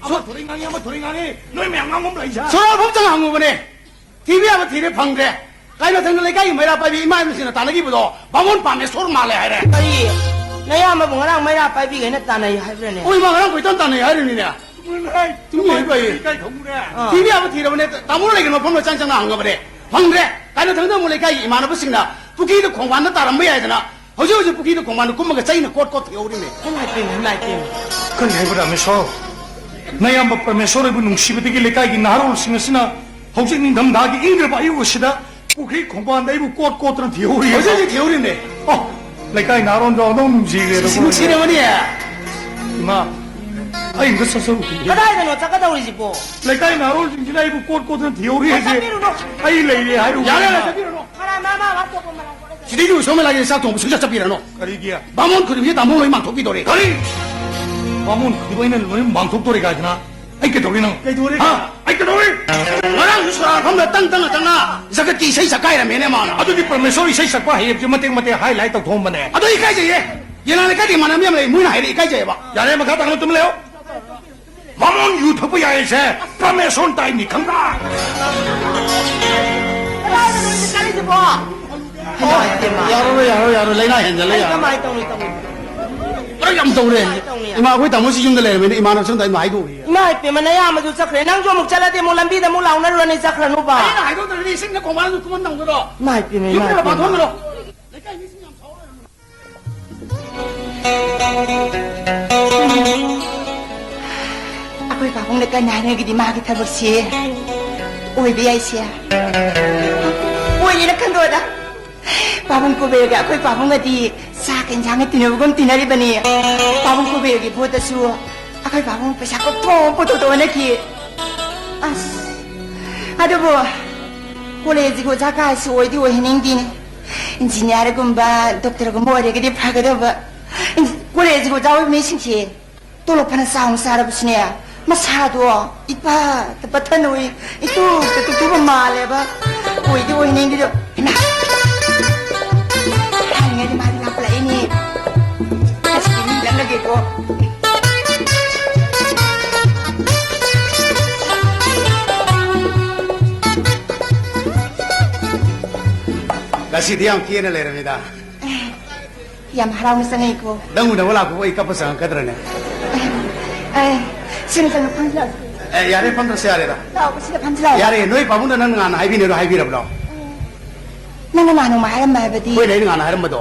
ꯑꯃ ꯊꯣꯔꯤ ꯉꯥꯡꯉꯤ, ꯑꯃ ꯊꯣꯔꯤ ꯉꯥꯡꯉꯤ꯫ ꯅꯣꯏ ꯃꯌꯥꯝ ꯉꯥꯡꯐꯝ ꯂꯩꯁꯦ꯫ ꯁꯣꯔꯥ ꯐꯝ ꯆꯪꯉ ꯍꯪꯉꯨꯕꯅꯦ꯫ ꯊꯤꯕ ꯌꯥꯕ ꯊꯤꯔꯦ, ꯐꯪꯗ꯭ꯔꯦ꯫ ꯀꯥꯏ ꯃꯊꯪꯗ ꯂꯩꯀꯥꯏꯒꯤ ꯃꯩꯔꯥ ꯄꯥꯏꯕꯤ ꯏꯃꯥ ꯏꯕꯦꯝꯁꯤꯡꯅ ꯇꯥꯟꯅꯈꯤꯕꯗꯣ ꯕꯥꯃꯣꯟ ꯄꯥꯝꯃꯦ ꯁꯣꯔ ꯃꯥꯜꯂꯦ ꯍꯥꯏꯔꯦ꯫ ꯀꯔꯤ? ꯅꯌꯥꯝꯕꯕꯨ ꯉꯔꯥꯡ ꯃꯩꯔꯥ ꯄꯥꯏꯕꯤꯈꯩꯅ ꯇꯥꯟꯅꯩ ꯍꯥꯏꯕ꯭ꯔꯅꯦ? ꯍꯣꯏ, ꯏꯃꯥ, ꯉꯔꯥꯡ ꯀꯣꯏꯇꯥꯟ ꯇꯥꯟꯅꯩ ꯍꯥꯏꯔꯤꯅꯤꯅꯦ꯫ ꯇꯨꯃꯤꯟ ꯂꯩ꯫ ꯇꯨꯃꯤꯟ ꯂꯩ, ꯏꯀꯥꯏ ꯈꯪꯉꯨꯔꯦ꯫ ꯑꯥ꯫ ꯊꯤꯕ ꯌꯥꯕ ꯊꯤꯔꯕꯅꯦ, ꯇꯥꯃꯣ ꯂꯩꯒꯅ ꯃꯐꯝꯗ ꯆꯪ ꯆꯪꯅ ꯍꯪꯉꯕꯅꯦ꯫ ꯐꯪꯗ꯭ꯔꯦ꯫ ꯀꯥꯏ ꯃꯊꯪꯗ ꯑꯃꯨꯛ ꯂꯩꯀꯥꯏꯒꯤ ꯏꯃꯥꯟꯅꯕꯁꯤꯡꯅ ꯄꯨꯈ꯭ꯔꯤꯗ ꯈꯣꯡꯕꯥꯟꯗ ꯇꯥꯔꯝꯕ ꯌꯥꯏꯗꯅ ꯍꯧꯖꯤꯛ ꯍꯧꯖꯤꯛ ꯄꯨꯈ꯭ꯔꯤꯗ ꯈꯣꯡꯕꯥꯟꯗ ꯀꯨꯝꯃꯒ ꯆꯩꯅ ꯀꯣꯠ ꯀꯣꯠ ꯊꯤꯍꯧꯔꯤꯅꯦ꯫ ꯏꯃꯥꯏ ꯄꯦꯝꯃ, ꯏꯃꯥꯏ ꯄꯦꯝꯃ꯫ ꯀꯔꯤ ꯍꯥꯏꯕ ꯔꯥꯃꯦꯁꯣꯔ? ꯅꯌꯥꯝꯕ ꯄ꯭ꯔꯃꯦꯁꯣꯔ ꯑꯩꯕꯨ ꯅꯨꯡꯁꯤꯕꯗꯒꯤ ꯂꯩꯀꯥꯏꯒꯤ ꯅꯍꯥꯔꯣꯜꯁꯤꯡ ꯑꯁꯤꯅ ꯍꯧꯖꯤꯛ ꯅꯤꯡꯊꯝꯊꯥꯒꯤ ꯏꯪꯈ꯭ꯔꯕ ꯑꯌꯨꯛ ꯑꯁꯤꯗ ꯄꯨꯈ꯭ꯔꯤ ꯈꯣꯡꯕꯥꯟꯗ ꯑꯩꯕꯨ ꯀꯣꯠ ꯀꯣꯠꯇꯅ ꯊꯤꯍꯧꯔꯤ꯫ ꯍꯧꯖꯤꯛ ꯍꯧꯖꯤꯛ ꯊꯤꯍꯧꯔꯤꯅꯦ꯫ ꯑꯣ, ꯂꯩꯀꯥꯏ ꯅꯍꯥꯔꯣꯜꯗꯣ ꯑꯗꯨꯝ ꯅꯨꯡꯁꯤꯈ꯭ꯔꯦꯗ꯫ ꯁꯤ ꯅꯨꯡꯁꯤꯔꯕꯅꯤ꯫ ꯏꯃꯥ, ꯑꯩ ꯑꯝꯇ ꯆꯠꯆꯔꯨꯈꯤꯒꯦ꯫ ꯀꯗꯥꯏꯗꯅꯣ ꯆꯠꯀꯗꯧꯔꯤꯁꯤꯕꯣ? ꯂꯩꯀꯥꯏ ꯅꯍꯥꯔꯣꯜꯁꯤꯡꯁꯤꯅ ꯑꯩꯕꯨ ꯀꯣꯠ ꯀꯣꯠꯇꯅ ꯊꯤꯍꯧꯔꯤ ꯍꯥꯏꯁꯦ꯫ ꯆꯠꯄꯤꯔꯨꯅꯣ꯫ ꯑꯩ ꯂꯩꯔꯦ ꯍꯥꯏꯔꯨꯕ꯫ ꯌꯥꯔꯦ, ꯌꯥꯔꯦ, ꯆꯠꯄꯤꯔꯨꯅꯣ꯫ ꯃꯔꯥ, ꯃꯥ, ꯃꯥ, ꯃꯥ ꯊꯣꯛꯄ ꯃꯔꯥ꯫ ꯁꯤꯗꯩꯗꯤ ꯎꯁꯣꯞ ꯃꯦꯂꯥꯒꯤ ꯆꯥꯛ ꯊꯣꯡꯕ ꯁꯨꯡꯆꯠ ꯆꯠꯄꯤꯔꯅꯨ꯫ ꯀꯔꯤꯒꯤ? ꯕꯥꯃꯣꯟ ꯈꯨꯗꯤꯡꯁꯦ ꯇꯥꯃꯣ ꯂꯣꯏ ꯃꯥꯡꯊꯣꯛꯄꯤꯗꯣꯔꯦ꯫ ꯀꯔꯤ? ꯕꯥꯃꯣꯟ ꯈꯨꯗꯤꯡ ꯑꯩꯅ ꯂꯣꯏ ꯃꯥꯡꯊꯣꯛꯇꯣꯔꯦ ꯀꯥꯏꯗꯅ? ꯑꯩ ꯀꯩꯗꯧꯔꯤ ꯅꯪ? ꯀꯩꯗꯧꯔꯦ? ꯍꯥ? ꯑꯩ ꯀꯩꯗꯧꯔꯤ? ꯉꯔꯥꯡꯁꯨ ꯁꯣꯔꯥꯠꯐꯝꯗ ꯇꯪ ꯇꯪꯅ ꯇꯪꯅ ꯖꯒꯠꯀꯤ ꯏꯁꯩ ꯁꯛꯀꯥꯏꯔꯝꯃꯦꯅꯦ ꯃꯥꯅ꯫ ꯑꯗꯨꯗꯤ ꯄ꯭ꯔꯃꯦꯁꯣꯔ ꯏꯁꯩ ꯁꯛꯄ ꯍꯩꯕꯁꯦ ꯃꯇꯦꯛ ꯃꯇꯦꯛ highlight ꯇꯧꯊꯣꯛꯑꯝꯕꯅꯦ꯫ ꯑꯗꯣ ꯏꯀꯥꯏꯖꯩꯌꯦ꯫ ꯌꯦꯂꯥ ꯂꯩꯀꯥꯏꯗ ꯏꯃꯥꯟꯅꯕ ꯌꯥꯝ ꯂꯩ, ꯃꯣꯏꯅ ꯍꯥꯏꯔꯛꯑꯦ, ꯏꯀꯥꯏꯖꯩꯌꯦꯕ꯫ ꯌꯥꯔꯦ, ꯃꯈꯥ ꯇꯥꯅ ꯇꯨꯝ ꯂꯩꯌꯣ꯫ ꯕꯥꯃꯣꯟ ꯌꯨ ꯊꯛꯄ ꯌꯥꯏꯌꯦꯁꯦ ꯄ꯭ꯔꯃꯦꯁꯣꯔ ꯇꯥꯏꯅꯤ, ꯈꯪꯕ꯭ꯔꯥ? ꯀꯗꯥꯏꯗꯅꯣ ꯅꯣꯏꯅ ꯆꯠꯂꯤꯁꯤꯕꯣ? ꯌꯥꯔꯣꯏ, ꯌꯥꯔꯣꯏ, ꯌꯥꯔꯣꯏ, ꯂꯥꯏꯅꯥ ꯍꯦꯟꯖꯜꯂꯦ, ꯑꯩ ꯌꯥꯔꯣꯏ꯫ ꯀꯃꯥꯏ ꯇꯧꯅꯤ, ꯇꯧꯅꯤ? ꯂꯣꯏ ꯌꯥꯝ ꯇꯧꯔꯦ꯫ ꯀꯃꯥꯏ ꯇꯧꯅꯤ? ꯏꯃꯥ, ꯑꯩꯈꯣꯏ ꯇꯥꯃꯣꯁꯤ ꯌꯨꯝꯗ ꯂꯩꯔꯝꯃꯦꯅꯦ, ꯏꯃꯥꯟꯅꯕꯁꯨ ꯑꯝꯇ ꯑꯩ ꯍꯥꯏꯗꯣꯛꯎꯈꯤꯒꯦ꯫ ꯏꯃꯥ ꯏꯄꯦꯝꯃ, ꯅꯌꯥꯝꯕꯁꯨ ꯆꯠꯈ꯭ꯔꯦ, ꯅꯪꯁꯨ ꯑꯃꯨꯛ ꯆꯠꯂꯗꯤ ꯑꯃꯨꯛ ꯂꯝꯕꯤꯗ ꯑꯃꯨꯛ ꯂꯥꯎꯅꯔꯨꯔꯅꯤ, ꯆꯠꯈ꯭ꯔꯅꯨꯕ꯫ ꯑꯩꯅ ꯍꯥꯏꯗꯣꯛꯇ꯭ꯔꯗꯤ ꯏꯁꯤꯡꯗ ꯈꯣꯡꯕꯥꯟꯗ ꯊꯨꯝꯃ ꯅꯝꯒꯗ꯭ꯔꯣ? ꯏꯃꯥ ꯏꯄꯦꯝꯃ, ꯏꯃꯥ ꯌꯨꯝꯗ ꯏꯄꯦꯝꯃ꯫ ꯄꯥꯊꯣꯛꯍꯜꯂꯣ꯫ ꯂꯩꯀꯥꯏ ꯃꯤꯁꯤꯡ ꯌꯥꯝ ꯁꯥꯎꯔ ꯑꯩꯈꯣꯏ ꯄꯥꯕꯨꯡꯅ ꯀꯟꯅ ꯍꯥꯏꯔꯒꯗꯤ ꯃꯥꯒꯤ ꯊꯕꯛꯁꯤ ꯑꯣꯏꯕ ꯌꯥꯏꯁꯦ꯫ ꯑꯣꯏꯅꯤꯅ ꯈꯟꯗꯣꯛꯑꯗ꯫ ꯄꯥꯕꯨꯡ ꯀꯨꯕꯦꯔꯒ ꯑꯩꯈꯣꯏ ꯄꯥꯕꯨꯡꯒꯗꯤ ꯆꯥꯛ ꯏꯟꯁꯥꯡꯒ ꯇꯤꯟꯅꯕꯒꯨꯝ ꯇꯤꯟꯅꯔꯤꯕꯅꯤ꯫ ꯄꯥꯕꯨꯡ ꯀꯨꯕꯦꯔꯒꯤ ꯚꯣꯠꯇꯁꯨ ꯑꯩꯈꯣꯏ ꯄꯥꯕꯨꯡ ꯄꯩꯁꯥ ꯀꯣꯛꯊꯣꯛ ꯄꯨꯊꯣꯛꯇ ꯍꯣꯠꯅꯈꯤ꯫ ꯑꯁ, ꯑꯗꯨꯕꯨ ꯀꯣꯂꯦꯖꯀꯤ ꯑꯣꯖꯥ ꯀꯥꯏꯁꯨ ꯑꯣꯏꯗꯤ ꯑꯣꯏꯍꯟꯅꯤꯡꯗꯦꯅꯦ꯫ ꯏꯟꯖꯤꯅꯤꯌꯥꯔꯒꯨꯝꯕ, ꯗꯣꯛꯇꯔꯒꯨꯝꯕ ꯑꯣꯏꯔꯒꯗꯤ ꯐꯒꯗꯕ꯫ ꯏꯟ-, ꯀꯣꯂꯦꯖꯀꯤ ꯑꯣꯖꯥ ꯑꯣꯏꯕ ꯃꯤꯁꯤꯡꯁꯦ ꯇꯣꯂꯣꯞ ꯐꯅ ꯆꯥꯎꯅ ꯆꯥꯔꯕꯁꯨꯅꯦ, ꯃꯁꯥꯗꯣ ꯏꯄꯥ ꯄꯠꯊꯅꯨꯏ, ꯏꯇꯨ ꯇꯨ-, ꯇꯨꯕ ꯃꯥꯜꯂꯦꯕ꯫ ꯑꯣꯏꯗꯤ ꯑꯣꯏꯅꯤꯡꯗꯦꯗꯣ꯫ ꯍꯩꯃꯥ! ꯍꯥꯏꯔꯤꯉꯩꯗ ꯃꯥꯗꯤ ꯂꯥꯛꯄ ꯂꯥꯛꯏꯅꯦ꯫ ꯑꯁ, ꯃꯤ ꯂꯛꯅꯒꯦꯀꯣ꯫ ꯉꯁꯤꯗꯤ ꯌꯥꯝ ꯀꯦꯅ ꯂꯩꯔꯝꯃꯤꯗ꯫ ꯌꯥꯝ ꯍꯔꯥꯎꯅ ꯆꯪꯉꯛꯏꯀꯣ꯫ ꯅꯪ ꯎꯅꯕ ꯂꯥꯛꯄꯕꯨ ꯑꯩ ꯀꯞꯄ ꯆꯪꯉꯛꯀꯗ꯭ꯔꯅꯦ? ꯑꯦ, ꯁꯤꯗ ꯆꯪꯉꯛ-, ꯐꯝꯁꯤ ꯂꯥꯎ꯫ ꯑꯦ, ꯌꯥꯔꯦ, ꯐꯝꯗ꯭ꯔꯁꯨ ꯌꯥꯔꯦꯗ꯫ ꯂꯥꯎ, ꯁꯤꯗ ꯐꯝꯁꯤ ꯂꯥꯎ꯫ ꯌꯥꯔꯦ, ꯅꯣꯏ ꯄꯥꯕꯨꯡꯅ ꯅꯪ ꯅꯍꯥꯟ ꯍꯥꯏꯕꯤꯅꯦꯗꯣ ꯍꯥꯏꯕꯤꯔꯕ꯭ꯔꯣ? ꯅꯪꯅ ꯅꯍꯥꯟ ꯅꯣꯡꯃ ꯍꯥꯏꯔꯝꯕ ꯍꯥꯏꯕꯗꯤ? ꯍꯣꯏꯅꯦ, ꯑꯩꯅ ꯅꯍꯥꯟ ꯍꯥꯏꯔꯝꯕꯗꯣ꯫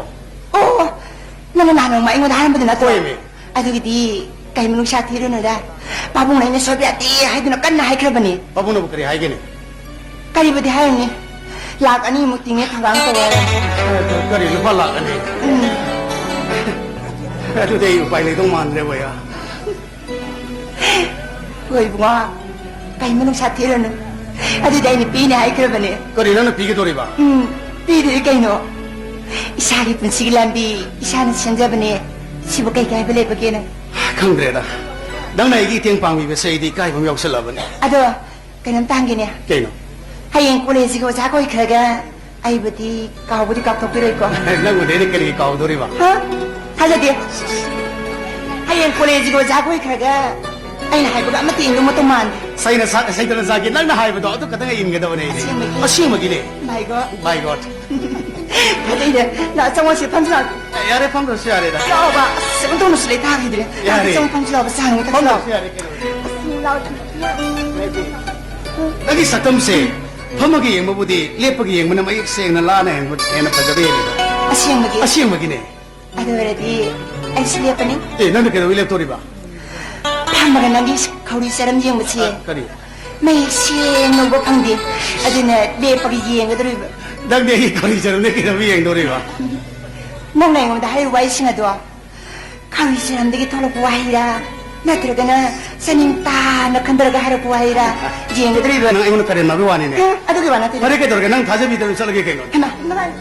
ꯑꯣ, ꯅꯪꯅ ꯅꯍꯥꯟ ꯅꯣꯡꯃ ꯑꯩꯉꯣꯟꯗ ꯍꯥꯏꯔꯝꯕꯗꯨ ꯅꯠꯇ꯭ꯔꯣ? ꯍꯣꯏꯃꯤ꯫ ꯑꯗꯨꯒꯤꯗꯤ ꯀꯩ ꯃꯅꯨꯡꯁꯥ ꯊꯤꯔꯨꯅꯨꯗ꯫ ꯄꯥꯕꯨꯡꯅ ꯑꯩꯅ ꯁꯣꯏꯕ ꯌꯥꯗꯦ ꯍꯥꯏꯗꯨꯅ ꯀꯟꯅ ꯍꯥꯏꯈ꯭ꯔꯕꯅꯤ꯫ ꯄꯥꯕꯨꯡꯅꯕꯨ ꯀꯔꯤ ꯍꯥꯏꯒꯅꯤ? ꯀꯔꯤꯕꯨꯗꯤ ꯍꯥꯏꯔꯨꯅꯤ? ꯂꯥꯛ ꯑꯅꯤꯃꯨꯛ ꯇꯤꯡꯉꯦ ꯊꯧꯔꯥꯡ ꯇꯧꯔꯒ꯫ ꯀꯔꯤ, ꯂꯨꯄꯥ ꯂꯥꯛ ꯑꯅꯤ? ꯎꯝ꯫ ꯑꯗꯨꯗꯤ ꯑꯩ ꯎꯄꯥꯏ ꯂꯩꯗꯧ ꯃꯥꯟꯗ꯭ꯔꯦ, ꯕꯣꯌꯥ꯫ ꯍꯣꯏ, ꯏꯕꯨꯡꯉꯣ꯫ ꯀꯩ ꯃꯅꯨꯡꯁꯥ ꯊꯤꯔꯨꯅꯨ꯫ ꯑꯗꯨꯗꯤ ꯑꯩꯅ ꯄꯤꯅꯤ ꯍꯥꯏꯈ꯭ꯔꯕꯅꯦ꯫ ꯀꯔꯤ, ꯅꯪꯅ ꯄꯤꯒꯗꯧꯔꯤꯕ? ꯎꯝ, ꯄꯤꯗ꯭ꯔꯗꯤ ꯀꯩꯅꯣ? ꯏꯁꯥꯒꯤ ꯄꯨꯟꯁꯤꯒꯤ ꯂꯝꯕꯤ ꯏꯁꯥꯅ ꯁꯦꯝꯖꯕꯅꯦ꯫ ꯁꯤꯕꯨ ꯀꯩ ꯀꯥꯏꯕ ꯂꯩꯕꯒꯦꯅ? ꯈꯪꯗ꯭ꯔꯦꯗ꯫ ꯅꯪꯅ ꯑꯩꯒꯤ ꯏꯇꯦꯡ ꯄꯥꯡꯕꯤꯕꯁꯦ ꯑꯩꯗꯤ ꯏꯀꯥꯏꯕ ꯑꯃ ꯌꯥꯎꯁꯜꯂꯕꯅꯦ꯫ ꯑꯗꯣ ꯀꯩꯅꯣꯝꯇ ꯍꯪꯒꯦꯅꯦ꯫ ꯀꯩꯅꯣ? ꯍꯌꯦꯡ ꯀꯣꯂꯦꯖꯁꯤꯒꯤ ꯑꯣꯖꯥꯒ ꯑꯣꯏꯈ꯭ꯔꯒ ꯑꯩꯕꯨꯗꯤ ꯀꯥꯎꯕꯨꯗꯤ ꯀꯥꯎꯊꯣꯛꯄꯤꯔꯣꯏꯀꯣ? ꯅꯪꯕꯨꯗꯤ ꯑꯩꯅ ꯀꯔꯤꯒꯤ ꯀꯥꯎꯗꯣꯔꯤꯕ? ꯍꯥ? ꯊꯥꯖꯗꯦ꯫ ꯍꯌꯦꯡ ꯀꯣꯂꯦꯖꯁꯤꯒꯤ ꯑꯣꯖꯥꯒ ꯑꯣꯏꯈ꯭ꯔꯒ ꯑꯩꯅ ꯍꯥꯏꯕꯒ ꯑꯃꯠꯇ ꯏꯟꯗꯧ ꯃꯇꯧ ꯃꯥꯟꯗꯦ꯫ ꯁꯩꯅ ꯁꯥ-, ꯁꯩꯇꯅ ꯁꯥꯒꯦ, ꯅꯪꯅ ꯍꯥꯏꯕꯗꯣ ꯑꯗꯨ ꯈꯛꯇꯪ ꯏꯟꯒꯗꯕꯅꯦ ꯑꯩꯗꯤ꯫ ꯑꯁꯦꯡꯕꯒꯤ? ꯑꯁꯦꯡꯕꯒꯤꯅꯦ꯫ My God꯫ My God꯫ ꯑꯗꯩꯗ ꯂꯥꯛ ꯆꯪꯉꯛꯁꯤ ꯐꯝꯁꯤ ꯂꯥꯛ꯫ ꯌꯥꯔꯦ, ꯐꯝꯗ꯭ꯔꯁꯨ ꯌꯥꯔꯦꯗ꯫ ꯂꯥꯛꯑꯣꯕ꯫ ꯑꯁ, ꯑꯣꯟꯊꯣꯛꯅꯁꯨ ꯂꯩ ꯊꯥꯈꯤꯗ꯭ꯔꯦ꯫ ꯌꯥꯔꯦ꯫ ꯆꯪꯉꯛ ꯐꯝꯁꯤ ꯂꯥꯛꯑꯣꯕ, ꯆꯥ ꯍꯥꯟꯅ ꯊꯛꯁꯤ ꯂꯥꯛꯑꯣ꯫ ꯐꯝꯗ꯭ꯔꯁꯨ ꯌꯥꯔꯦ ꯀꯩꯅꯣ꯫ ꯑꯁ, ꯂꯥꯛꯑꯣ꯫ ꯅꯪꯒꯤ ꯁꯛꯇꯝꯁꯦ ꯐꯝꯃꯒ ꯌꯦꯡꯕꯕꯨꯗꯤ ꯂꯦꯞꯄꯒ ꯌꯦꯡꯕꯅ ꯃꯌꯦꯛ ꯁꯦꯡꯅ ꯂꯥꯅ ꯍꯦꯟꯕ-, ꯍꯦꯟꯅ ꯐꯖꯕ ꯍꯦꯜꯂꯤꯗ꯫ ꯑꯁꯦꯡꯕꯒꯤ? ꯑꯁꯦꯡꯕꯒꯤꯅꯦ꯫ ꯑꯗꯨ ꯑꯣꯏꯔꯗꯤ ꯑꯩꯁꯨ ꯂꯦꯞꯄꯅꯤ꯫ ꯑꯦ, ꯅꯪꯅ ꯀꯩꯗꯧꯕꯩ ꯂꯦꯞꯇꯣꯔꯤꯕ? ꯐꯝꯃꯒ ꯅꯪꯒꯤ ꯈꯧꯔꯤ ꯆꯔꯝ ꯌꯦꯡꯕꯁꯦ ꯑ, ꯀꯔꯤ? ꯃꯌꯦꯛ ꯁꯦꯡꯅ ꯎꯕ ꯐꯪꯗꯦ꯫ ꯑꯗꯨꯅ ꯂꯦꯞꯄꯒ ꯌꯦꯡꯒꯗꯧꯔꯤꯕ꯫ ꯅꯪꯗꯤ ꯑꯩꯒꯤ ꯈꯧꯔꯤ ꯆꯔꯝꯗ ꯀꯩꯗꯧꯕ ꯌꯦꯡꯗꯧꯔꯤꯕ? ꯅꯪꯅ ꯑꯩꯉꯣꯟꯗ ꯍꯥꯏꯔꯤꯕ ꯋꯥꯍꯩꯁꯤꯡ ꯑꯗꯣ ꯈꯧꯔꯤ ꯆꯔꯝꯗꯒꯤ ꯊꯣꯛꯂꯛꯄ ꯋꯥꯍꯩꯔꯥ? ꯅꯠꯇ꯭ꯔꯒꯅ ꯆꯥꯅꯤꯡ ꯇꯥꯅ ꯈꯟꯊꯔꯒ ꯍꯥꯏꯔꯛꯄ ꯋꯥꯍꯩꯔꯥ? ꯌꯦꯡꯒꯗꯧꯔꯤꯕ꯫ ꯅꯪ ꯑꯩꯉꯣꯟꯗ ꯀꯔꯦꯝꯅꯕꯒꯤ ꯋꯥꯅꯤꯅꯦ? ꯍꯥ? ꯑꯗꯨꯒꯤ ꯋꯥ ꯅꯠꯇꯦ꯫ ꯐꯔꯦ, ꯀꯩꯗꯧꯔꯒꯦ? ꯅꯪ ꯊꯥꯖꯕꯤꯗꯕꯅꯤ, ꯆꯠꯂꯒꯦ ꯀꯩꯅꯣ꯫ ꯍꯩꯃꯥ, ꯅꯪ